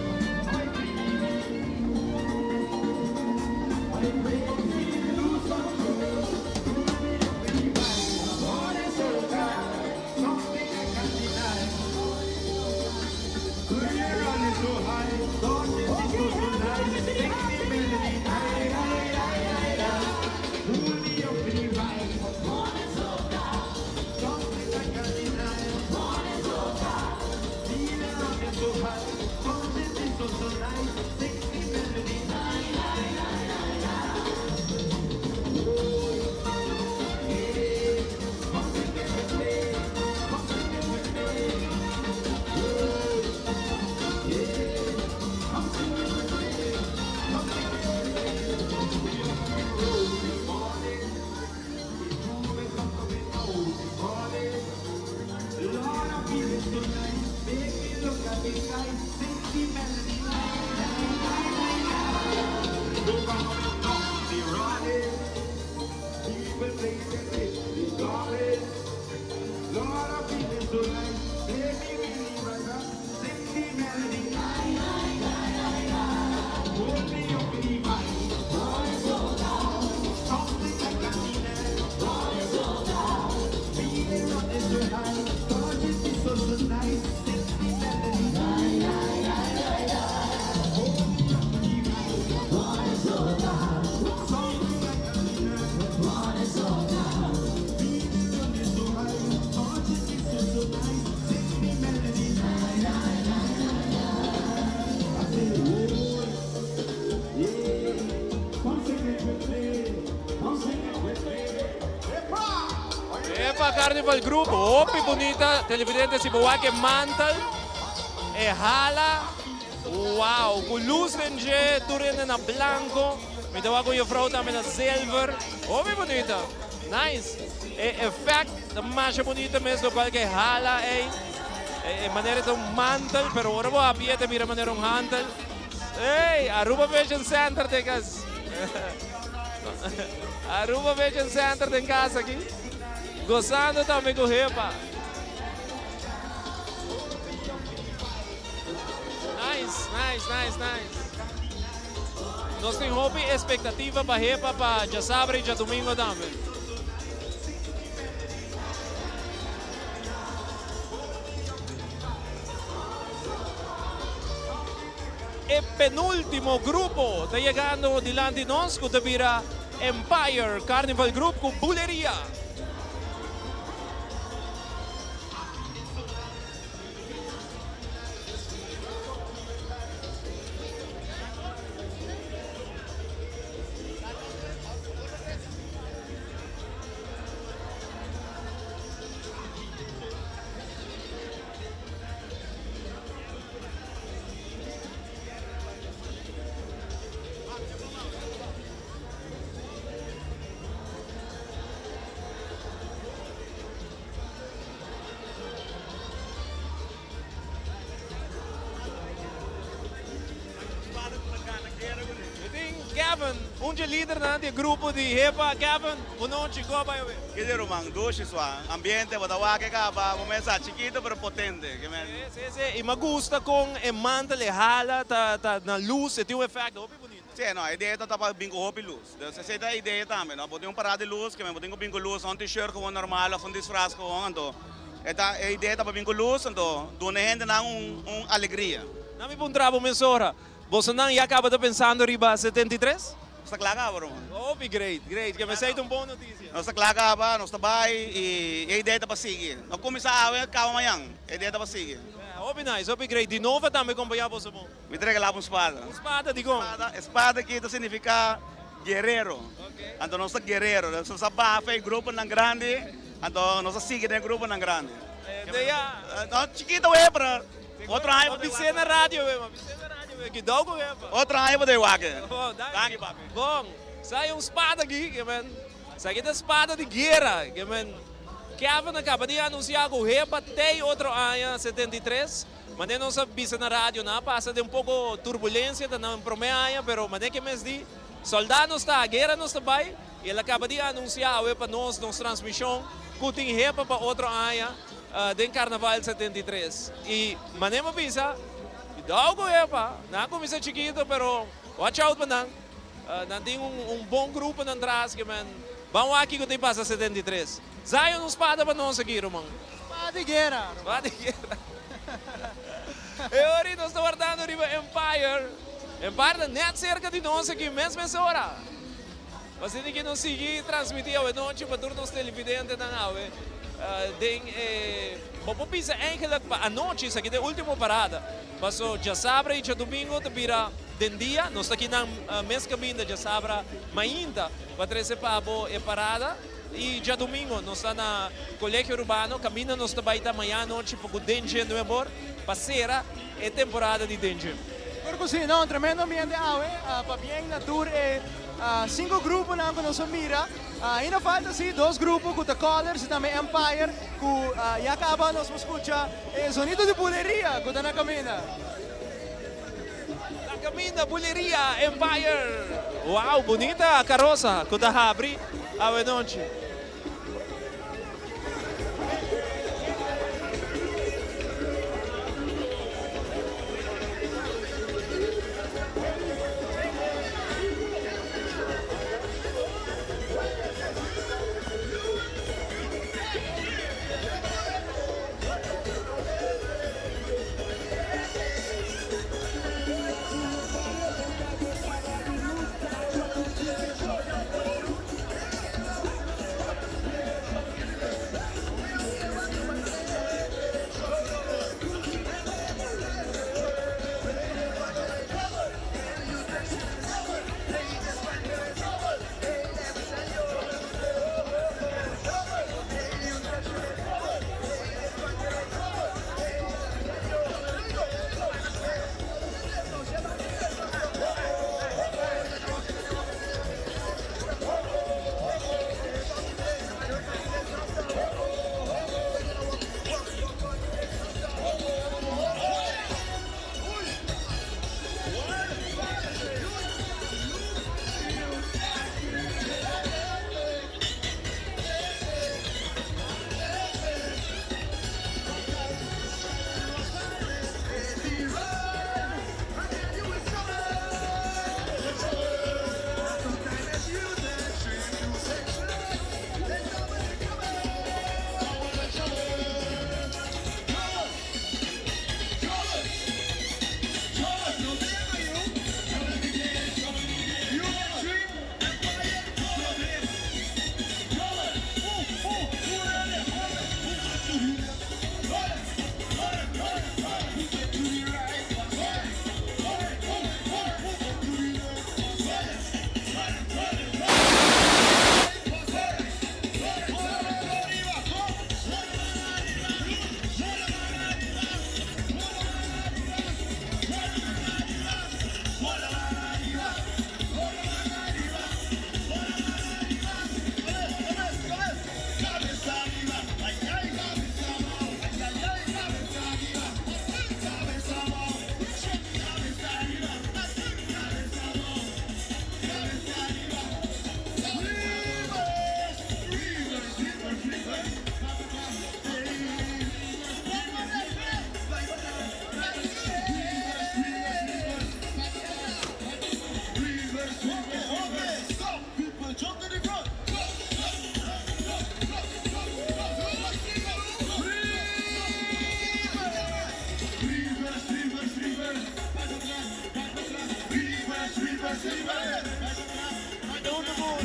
Epa Carnival Group, hopi bunita, televidente si bo wak e mantel, e hala, wow, cu luz den dje, tur hende na blanco, mi ta wak un juffrouw tambe na zilver, hopi bunita, nice, e effect ta masha bunita mes locual ke hala ey, e manera ta un mantel, pero ora bo hapi'e ta bira manera un hantel, ey, Aruba Vision Center den cas. Aruba Vision Center den cas aki. Gozando tambe cu Hepa. Nice, nice, nice, nice. Nos tin hopi expectativa pa Hepa pa djasabra y djadomingo tambe. E penultimo grupo ta yegando dilanti nos cu ta bira Empire Carnival Group cu Buleria. Mi tin Kevin, un dje lidernan di e grupo di Hepa. Kevin, bo nochi, kon a bai awe? Kende ruman, dushi sua. Ambiente bo ta wak e kaba, bo mesa chikito pero potente. Ke men. Si, si, i mi a gusta kon e mantel e hala ta ta na lus, e tin un efecto hopi bunita. Si, no, e idea ta ta pa bin ku hopi lus. Dus esei ta e idea tambe, no. Bo tin un parada di lus, ke men bo tin ku bin ku lus, no un t-shirt gewoon normal of un disfraz gewoon, anto e ta e idea ta pa bin ku lus, anto duna e hendenan un un alegria. Na mi puntra bo mesora, Bosonan ya caba ta pensando riba 73? Nos ta cla caba, ruman. Hopi great, great. Ke mesey ta un bon noticia. Nos ta cla caba, nos ta bay y e idea ta pa sigui. No cuminsa awe, caba mañan. E idea ta pa sigui. Hopi nice, hopi great. Di novo tambe compaña boso bon. Mi ta regala bo un spada. Un spada dikon? E spada aki ta significa guerrero. Anto nos ta guerrero. Nos a baha fe e gruponan grandi, anto nos a sigui den e gruponan grandi. No chikito we, pero. Otro aña bo Bisé na radio we, ma bisé na radio we. Kidou ku we pa. Otro aña bo ta wak. Bon, danki papi. Bon, sa e un spada aki, ke men, sa ki ta spada di guera, ke men. Kevin a kaba di anunsiá ku Hepa tei otro aña 73. Manera nos a bisa na radio nan a pasa den un poko turbulensia ta nan promé aña pero manera ke mes di soldá nos ta, guera nos ta bai i el a kaba di anunsiá awe pa nos nos transmishon ku tin Hepa pa otro aña den Karnaval 73. I manera mi a bisa cuidao ku Hepa, nan a kuminsá chikito pero watch out pa nan. Nan tin un bon grupo nan tras ke men ban wak kiko tin pasa 73. Zion un spada pa nos aki ruman. Spada di guera. Spada di guera. E ora nos ta wardando riba Empire. Empire ta net serka di nos aki mes mes ora. Asina ke nos sigui transmiti awe nochi pa tur nos televidentenan awe den e bo por bisa eigenlijk pa anochi esaki ta e ultimo parada. Paso djasabra i djadumingo ta bira den dia. Nos ta kinan mes kaminda djasabra mainta pa trese pa bo e parada. I djadumingo nos ta na Colegio Urbano kaminda nos ta bai ta maña anochi pa ku Dengue Nuebor pa sera e temporada di Dengue. Por ku si, no, un tremendo ambiente awe. Pabien na tur e sinku gruponan ku nos a mira. Ainda falta si dos grupo ku ta Colors i tambe Empire ku ya kaba nos por skucha e zonido di buleria ku ta na kaminda. Na kaminda buleria Empire. Wow bunita karosa ku ta habri awe nochi.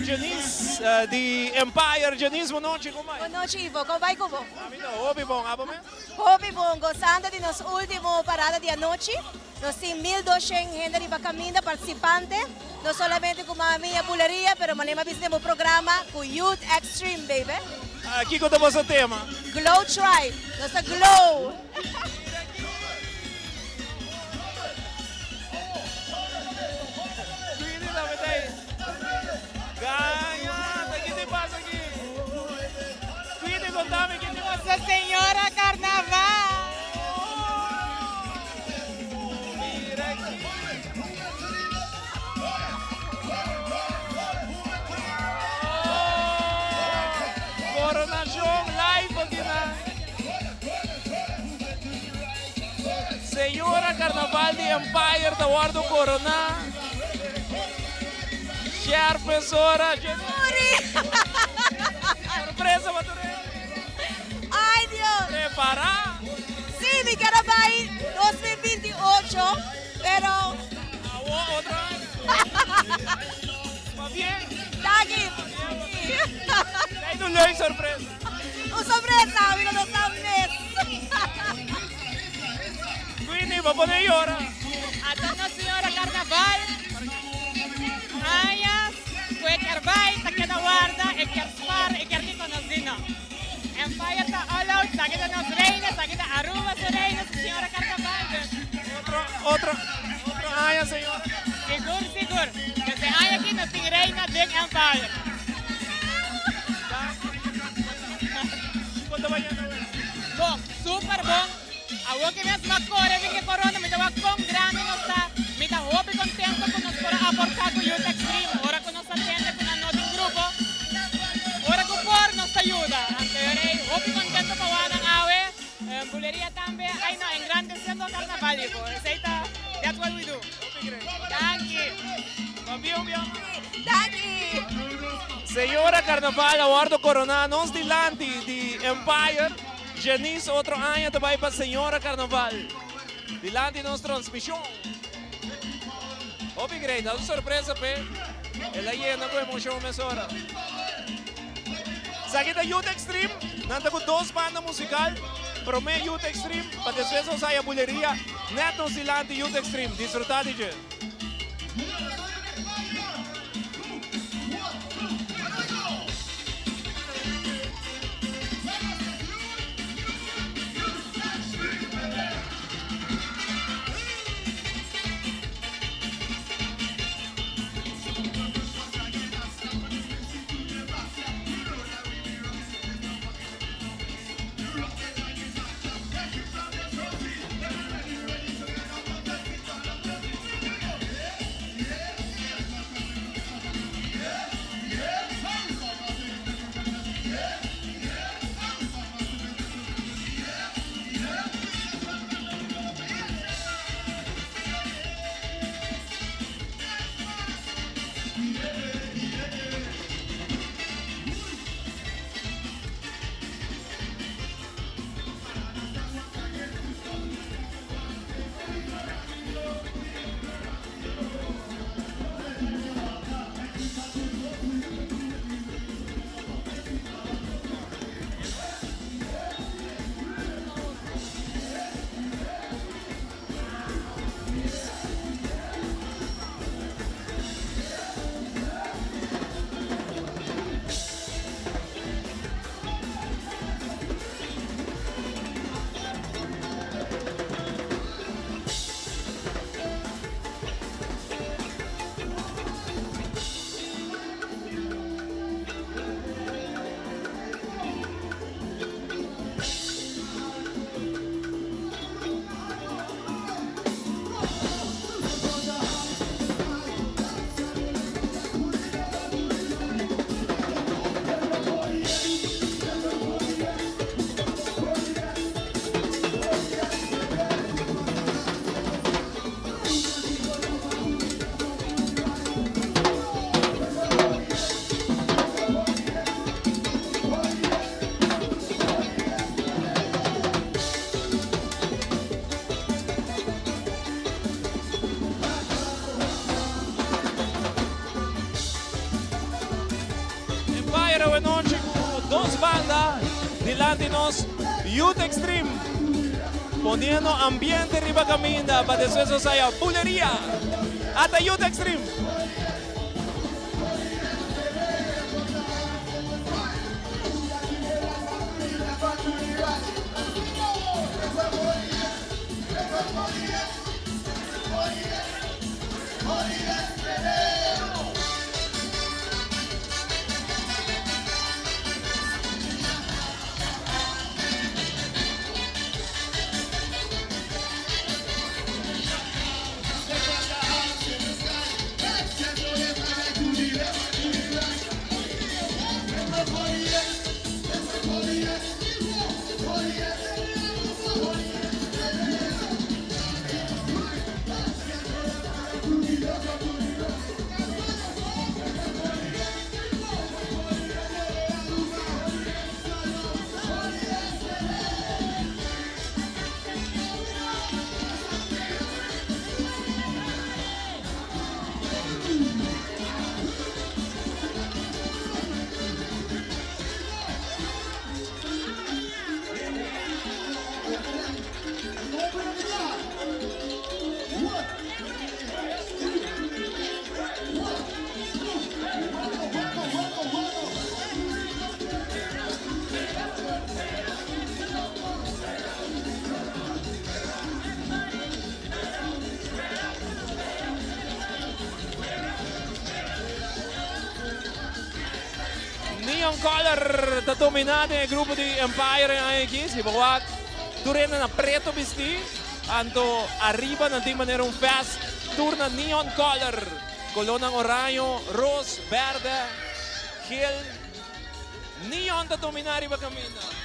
Janice di Empire. Janice, bon nochi, con bai? Bon nochi Ivo, con bai cu bo? Ami ta hopi bon, abo mes? Hopi bon, gozando di nos ultimo parada di anochi. Nos tin 1200 hende riba caminda, participante, no solamente cu Mamma Mia Buleria, pero manera mi a bisa den bo programa cu Youth Extreme, baby. Kico ta boso tema? Glow Tribe, nos ta glow! Gaña! Ta ki tin pasa aki? Queenie, contami. Carnaval di Empire ta wordo corona. Sherp mesora. Sorpresa pa tur hende. Ay Dios. Prepara. Sí, mi kier a bay 2028, pero. Awo otro aña. Pabien. Danki. Esey ta un leuk sorpresa. Un sorpresa, mi no sa mes. Queenie, bo pone yora. Ata nos señora Carnaval. Añas cu e kier bay ta keda warda, e kier spar, e kier kico nos di no. Empire ta all out, esaki ta nos reina, esaki ta Aruba su reina, su señora Carnaval. Dus. Otro, otro, otro aña señora. Sigur, sigur. Desde aña aki nos tin reina den Empire. Con ta bayendo awe? Bon, super bon. Awor ki mes m'a kore bin e corona mi ta wak kon grandi nos ta. Mi ta hopi contento ku nos por a aporta ku Youth Extreme ora ku nos a tende ku nan no tin grupo. Ora ku por nos ta yuda. Anto yo rei hopi contento pa wak nan awe. Buleria tambe ai no engrandeciendo carnaval hijo. Esey ta that's what we do. Danki. Danki. Señora Carnaval a wordo corona nos dilanti di Empire. Janice otro aña ta bay pa Señora Carnaval. Dilanti nos transmision. Hopi great, ta un sorpresa p'e. El a yena cu emocion mesora. Esaki ta Youth Extreme, nan ta cu dos banda musical. Prome Youth Extreme, pa despues nos haya buleria net nos dilanti Youth Extreme. Disfruta di dje. Empire awe nochi cu dos banda dilanti nos Youth Extreme poniendo ambiente riba caminda pa despues nos haya buleria. Ata Youth Extreme! Neon Color ta domina den e grupo di Empire en aña aki. Si bo wak tur hende na preto bisti, anto ariba nan tin manera un vest tur na neon color. Colornan oraño, ros, berde, geel. Neon ta domina riba caminda.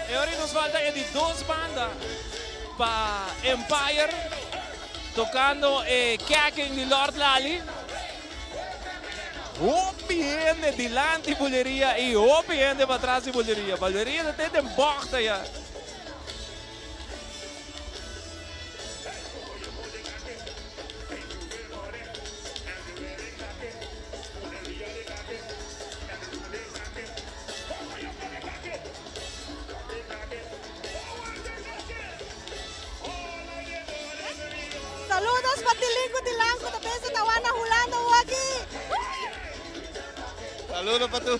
E ora nos falta e di dos banda pa Empire tocando e Kacking di Lord Lali. Hopi hende dilanti buleria y hopi hende patras di buleria. Buleria ta te den bocht aya. Saludos pa Tilingo Tilango ta pensa ta wana Hulanda hoki. Saludos pa tur.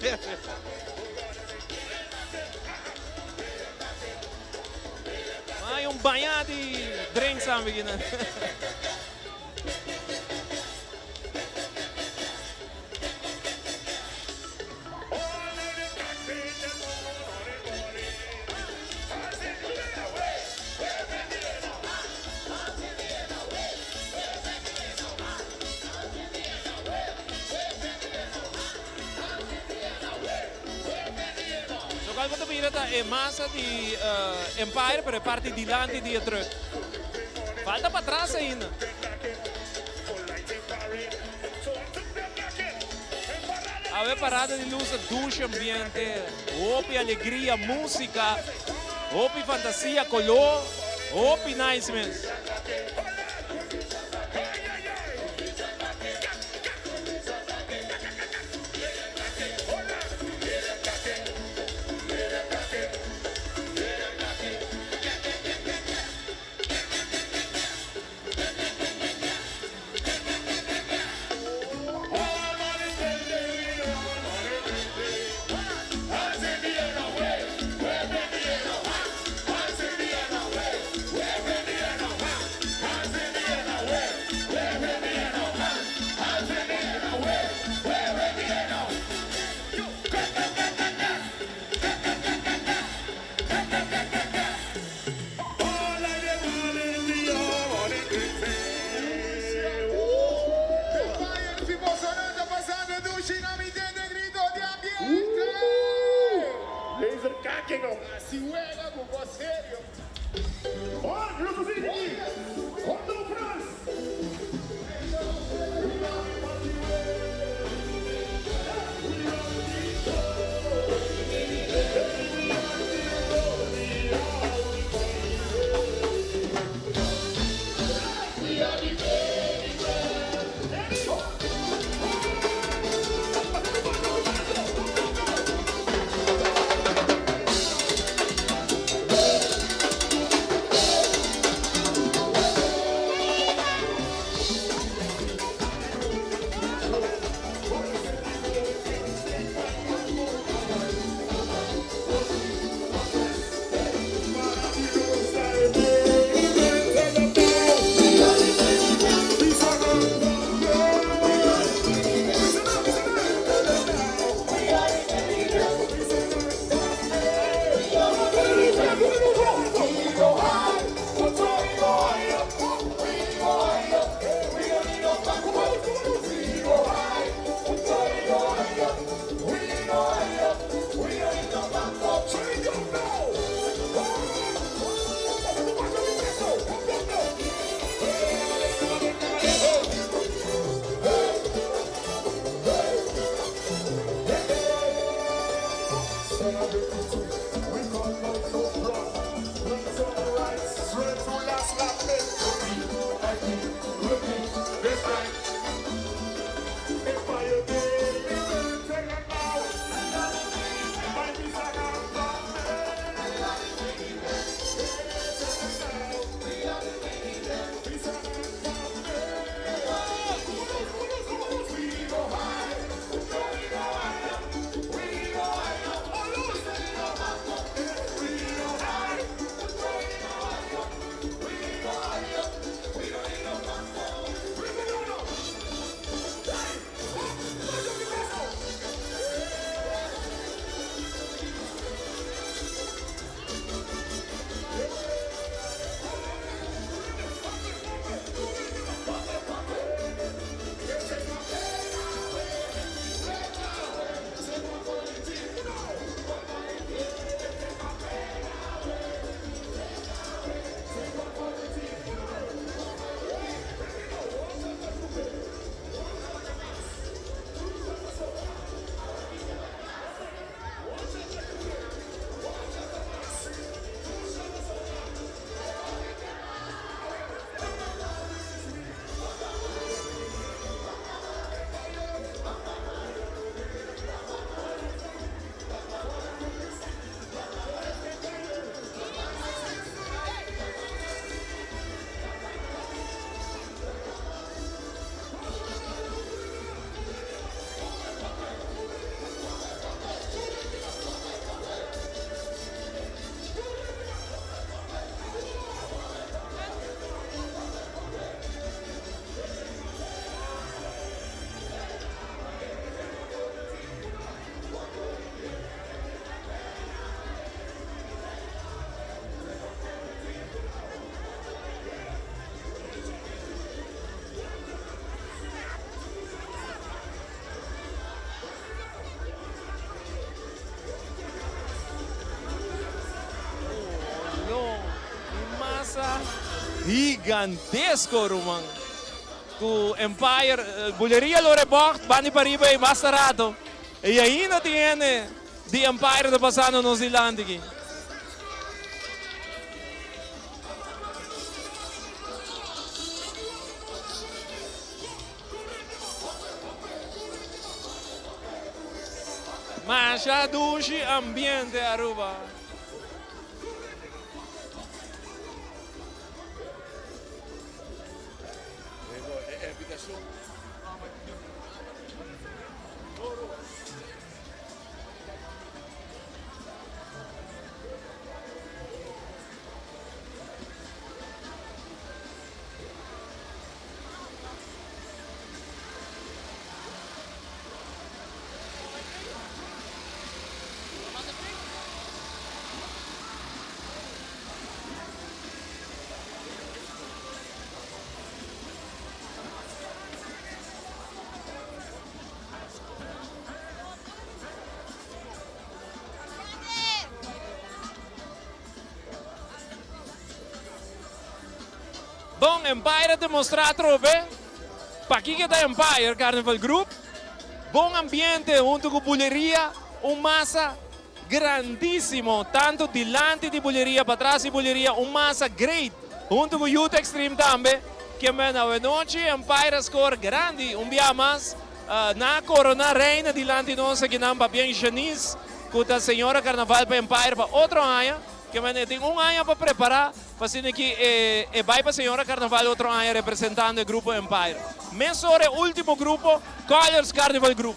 Ay, un baña di drinks aan beginnen. Locual bo ta mira ta e masa di Empire, pero e parti dilanti di e truck. Falta patras ainda. Awe parada di luz ta dushi ambiente, hopi alegria, musica, hopi fantasia, color, hopi nice mes. gigantesco ruman. Cu Empire, Buleria lo rebocht, banda di pariba ey basta rato. Y ainda tin hende di Empire ta pasando nos dilanti aki. Masha dushi ambiente Aruba. Bon, Empire a demostra atrobe pakiko ta Empire Carnival Group. Bon ambiente hunto cu buleria, un masa grandisimo, tanto dilanti di buleria, patras di buleria, un masa great hunto cu Youth Extreme tambe. Ke men awenochi Empire a score grandi un bia mas na corona reina dilanti nos akinan pabien Janice cu ta señora carnaval pa Empire pa otro aña. Ke men e tin un aña pa prepara pa asina ki e bai pa señora carnaval otro aña representando e grupo Empire. Mesora e ultimo grupo Colors Carnival Group.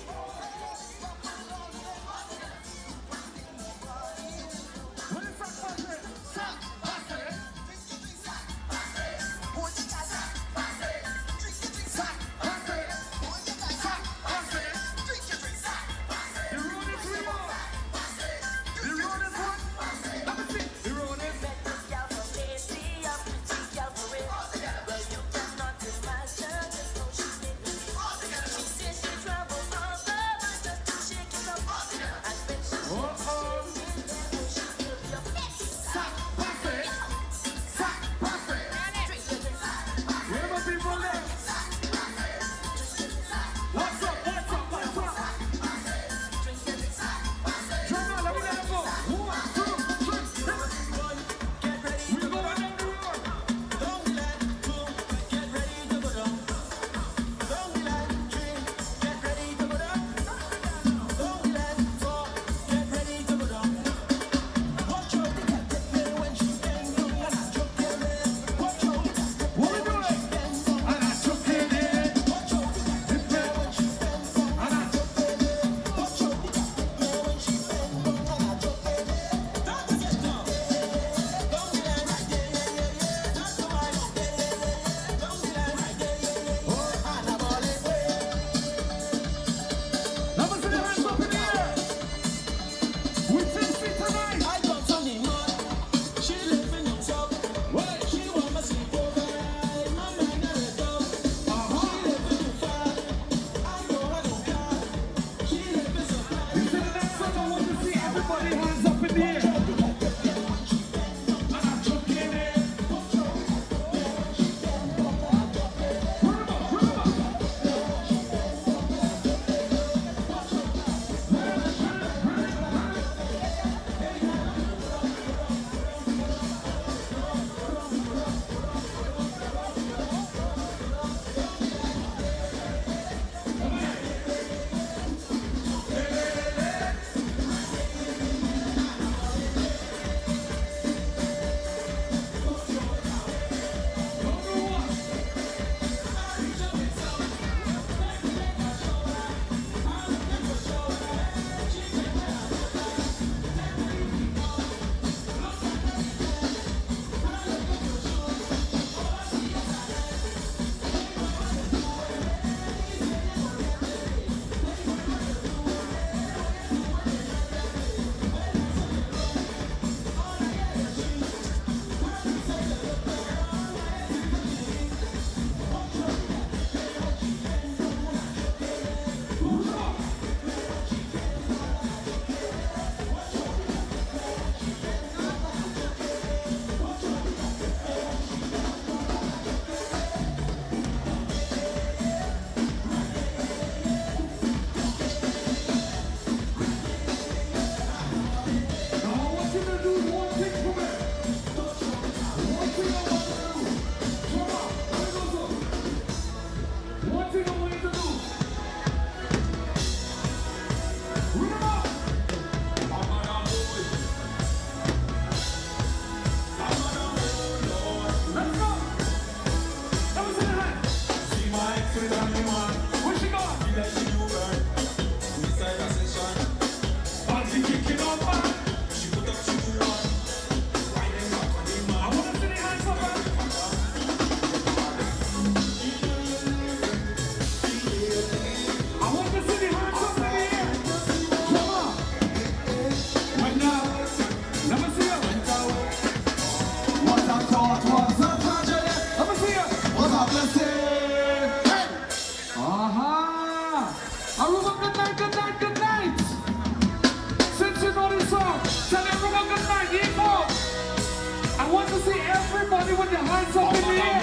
hands up in the air.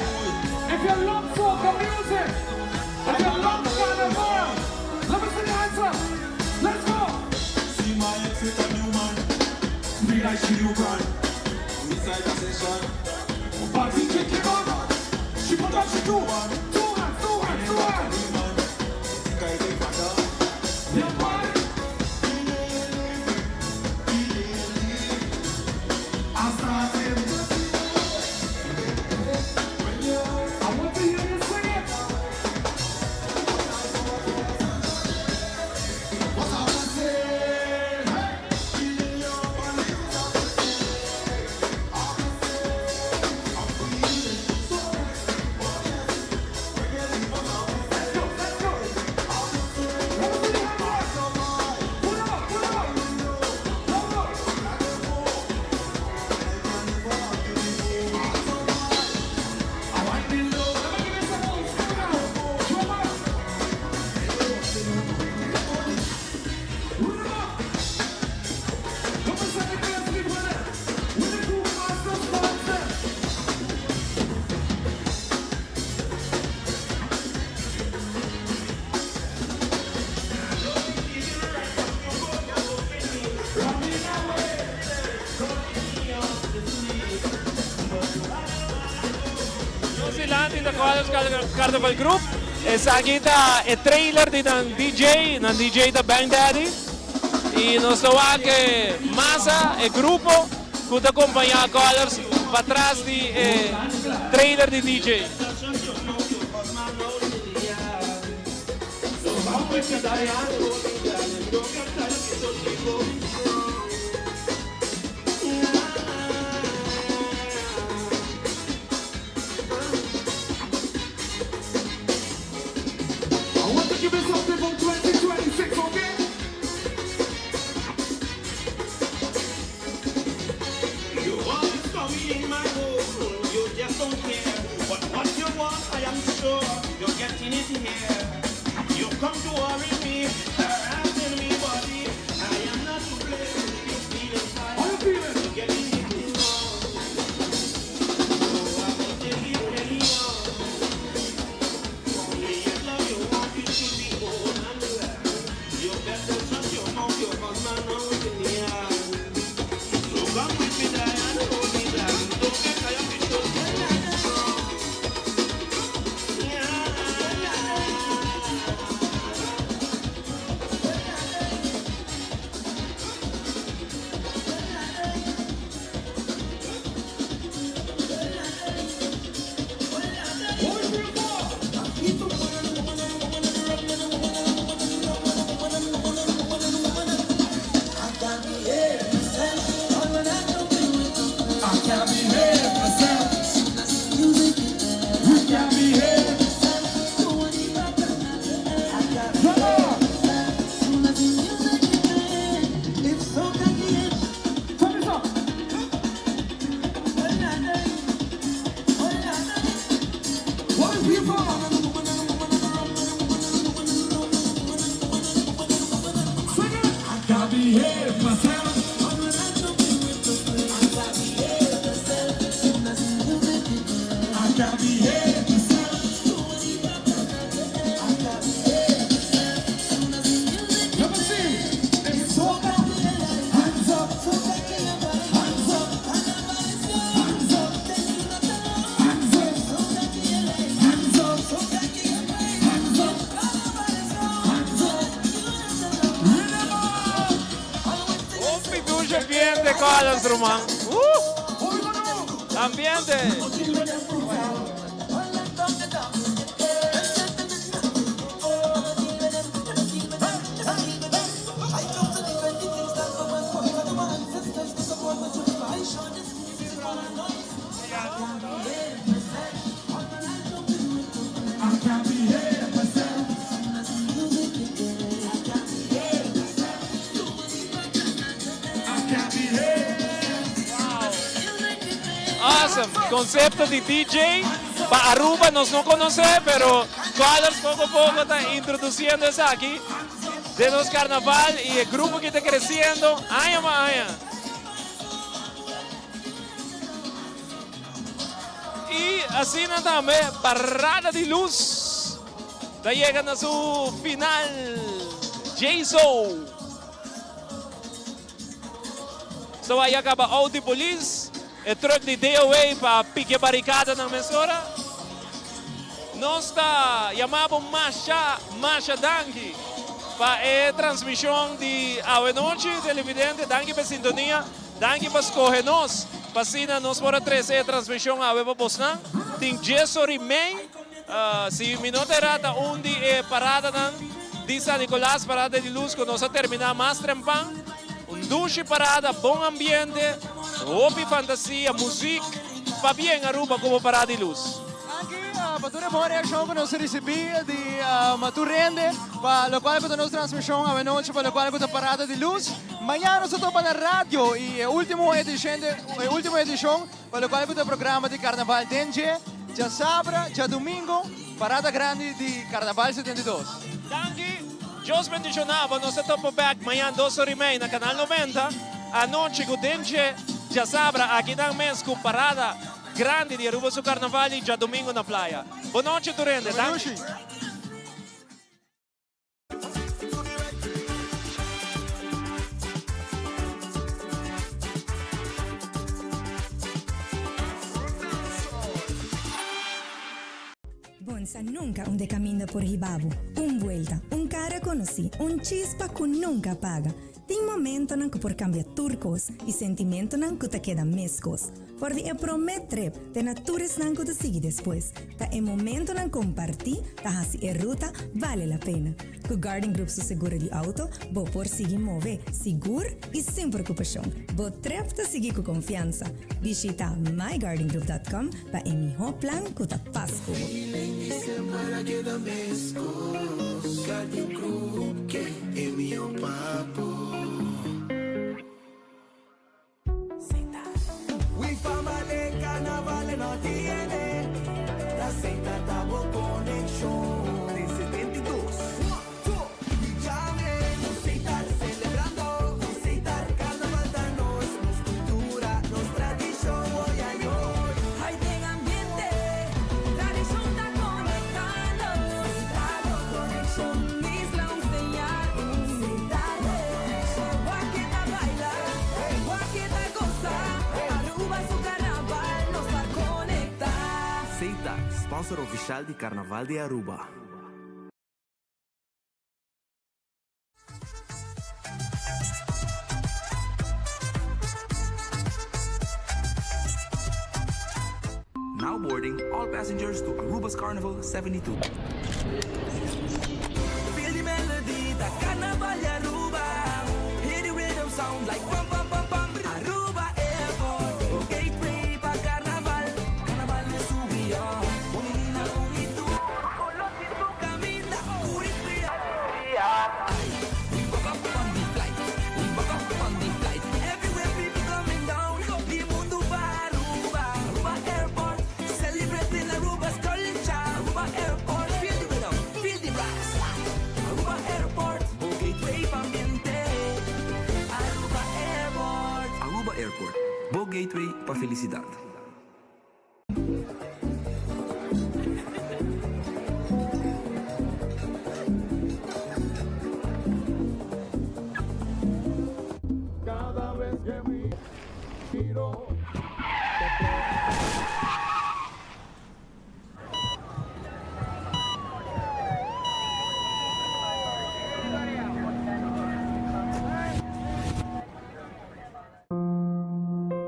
If you love soca music, if you love carnival, let me see the hands up. Let's go. See my ex with a new man. Feel like she new brand. Inside the session. Party kicking on. She put up she do. Two hands, two hands, two hands. Yeah, man. I started. I want to hear you sing it. Nos dilanti ta Colors Carnival Group. Esaki ta e trailer di nan DJ, nan DJ ta Bang Daddy. Y nos ta wak e masa, e grupo cu ta acompaña Colors patras di e trailer di DJ. I want to give you something from 2026, okay? You always coming in my home, you just don't care. But what you want, I am sure you're getting it here. You come to worry me, harassing me body. I am not to blame. You feel inside. How you feeling? You're getting it wrong. So I won't take it anymore. Only your love you want, you should be old and well. You better shut your mouth, your husband out in the air. So come with me, Diane, hold me down. Don't get tired, be so strong. I can't behave myself. You can't behave. Come on. Turn this up. What is people? Sing it. I can't behave myself. I can't behave myself. Let me see. It's so Hands up. Hands up. Hands up. Hands up. Hands up. Hands up. Hands up. Rhythm up. Hopi dushi ambiente, Colors, ruman. Ambiente. I can't behave myself. I can't behave. Awesome. Concepto di DJ. Pa Aruba nos no conoce, pero Colors poco poco ta introduciendo esaki. Den nos carnaval y e grupo cu ta creciendo aña pa aña. Y asina tambe Parada di Luz ta yega na su final. Jason. So a caba out di polis, e truck di DOA pa pique barricadanan mesora. Nos ta yama bo masha, masha danki pa e transmision di awe nochi, televidente. Danki pa e sintonia, danki pa scoge nos, pa asina nos por a trece e transmision awe pa bosnan. Tin djes ora y mei, si mi no ta era ta un di e paradanan di San Nicolas, parada di luz cu nos a termina mas trempan. Un dushi parada, bon ambiente, hopi fantasia, muziek. Pabien Aruba como parada di luz. Danki pa tur e bon reaccion cu nos a ricibi di tur hende pa locual cu ta nos transmision awenochi pa locual cu ta parada di luz. Mañana nos ta topa na radio y e ultimo edicion e ultimo edicion pa locual cu ta programa di Carnaval den dje djasabra djadomingo parada grandi di Carnaval 72. Danki, Dios bendiciona bo, nos ta topa bek mañan dos ora y mei na Canal 90 anochi cu den dje djasabra aki nan mes cu parada grandi di Aruba su Carnaval y djadomingo na playa. Bo nochi tur hende, danki. Bonsa nunca un de caminda por hiba bo. Un buelta, un cara conoci, un chispa cu nunca apaga. Tin momentonan cu por cambia tur cos y sentimentonan cu ta keda mescos. For di e prome trip te na tur esnan cu ta sigui despues, ta e momentonan comparti ta haci e ruta bale la pena. Cu Guardian Group su seguro di auto, bo por sigui move sigur y sin preocupacion. Bo trip ta sigui cu confiansa. Bishita myguardiangroup.com pa e miho plan cu ta pas cu bo. Seita, sponsor oficial di Carnaval di Aruba. Now boarding all passengers to Aruba's Carnival 72. Feel the melody, ta Carnaval di Aruba. Hear the rhythm sound like pam pam pam pam. Aruba Airport, bo gateway pa Carnaval. Carnaval es who we are. Uni na uni tur. Caminda, curi Ay, we woke up on the flight. We woke up on the flight. Everywhere people coming down. Di mundo pa Aruba. Aruba Airport. Celebrating Aruba's culture. Aruba Airport. Feel the rhythm. Feel the brass. Aruba Airport. Bo gateway pa ambiente. Aruba Airport. Aruba Airport, bo gateway pa felicidad.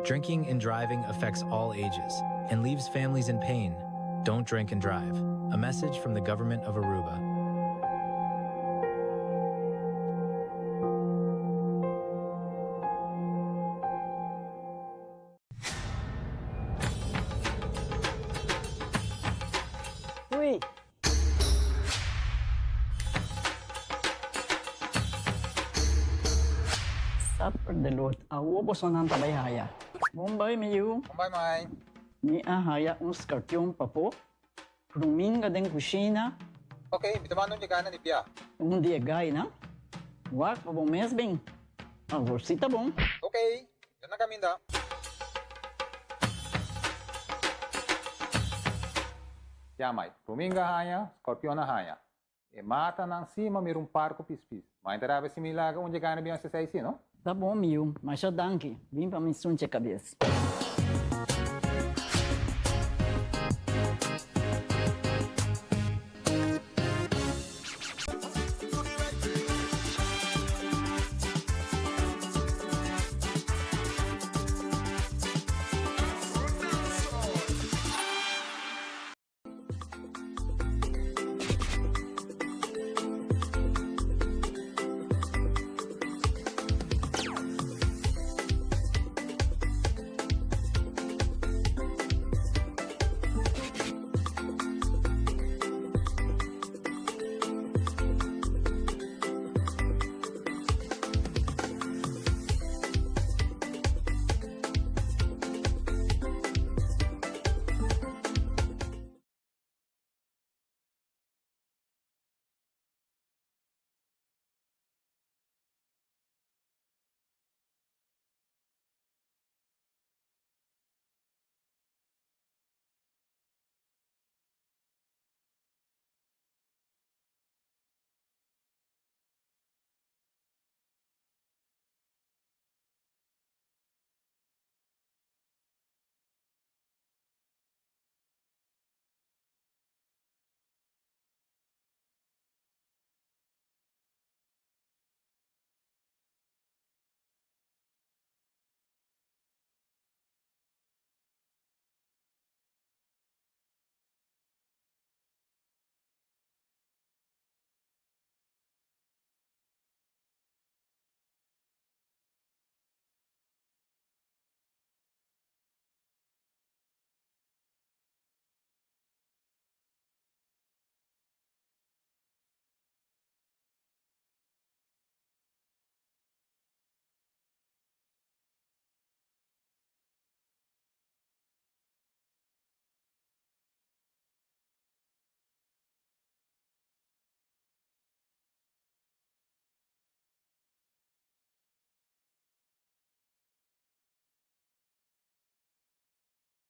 Drinking and driving affects all ages and leaves families in pain. Don't drink and drive. A message from the government of Aruba. Ui. Supper de lot. Awo bosonan ta bai haya. Bon bai mi yu. Bon bai mai. Mi a haya un skarpion papo. Ruminga den kushina. Ok, mi ta manda un di gaina di bia. Un di e gaina? Wak pa bo mes bin. Awor si ta bon. Ok, yo na kaminda. Ya mai, Ruminga haña, Scorpion a haña. E matanan sí m'a mira un par ku pispis. Ma e ta rabia si mi laga un dje gana Beyoncé sei sí, no? Ta bon, mi yu. Masha danki. Bin pa mi sunche kabes.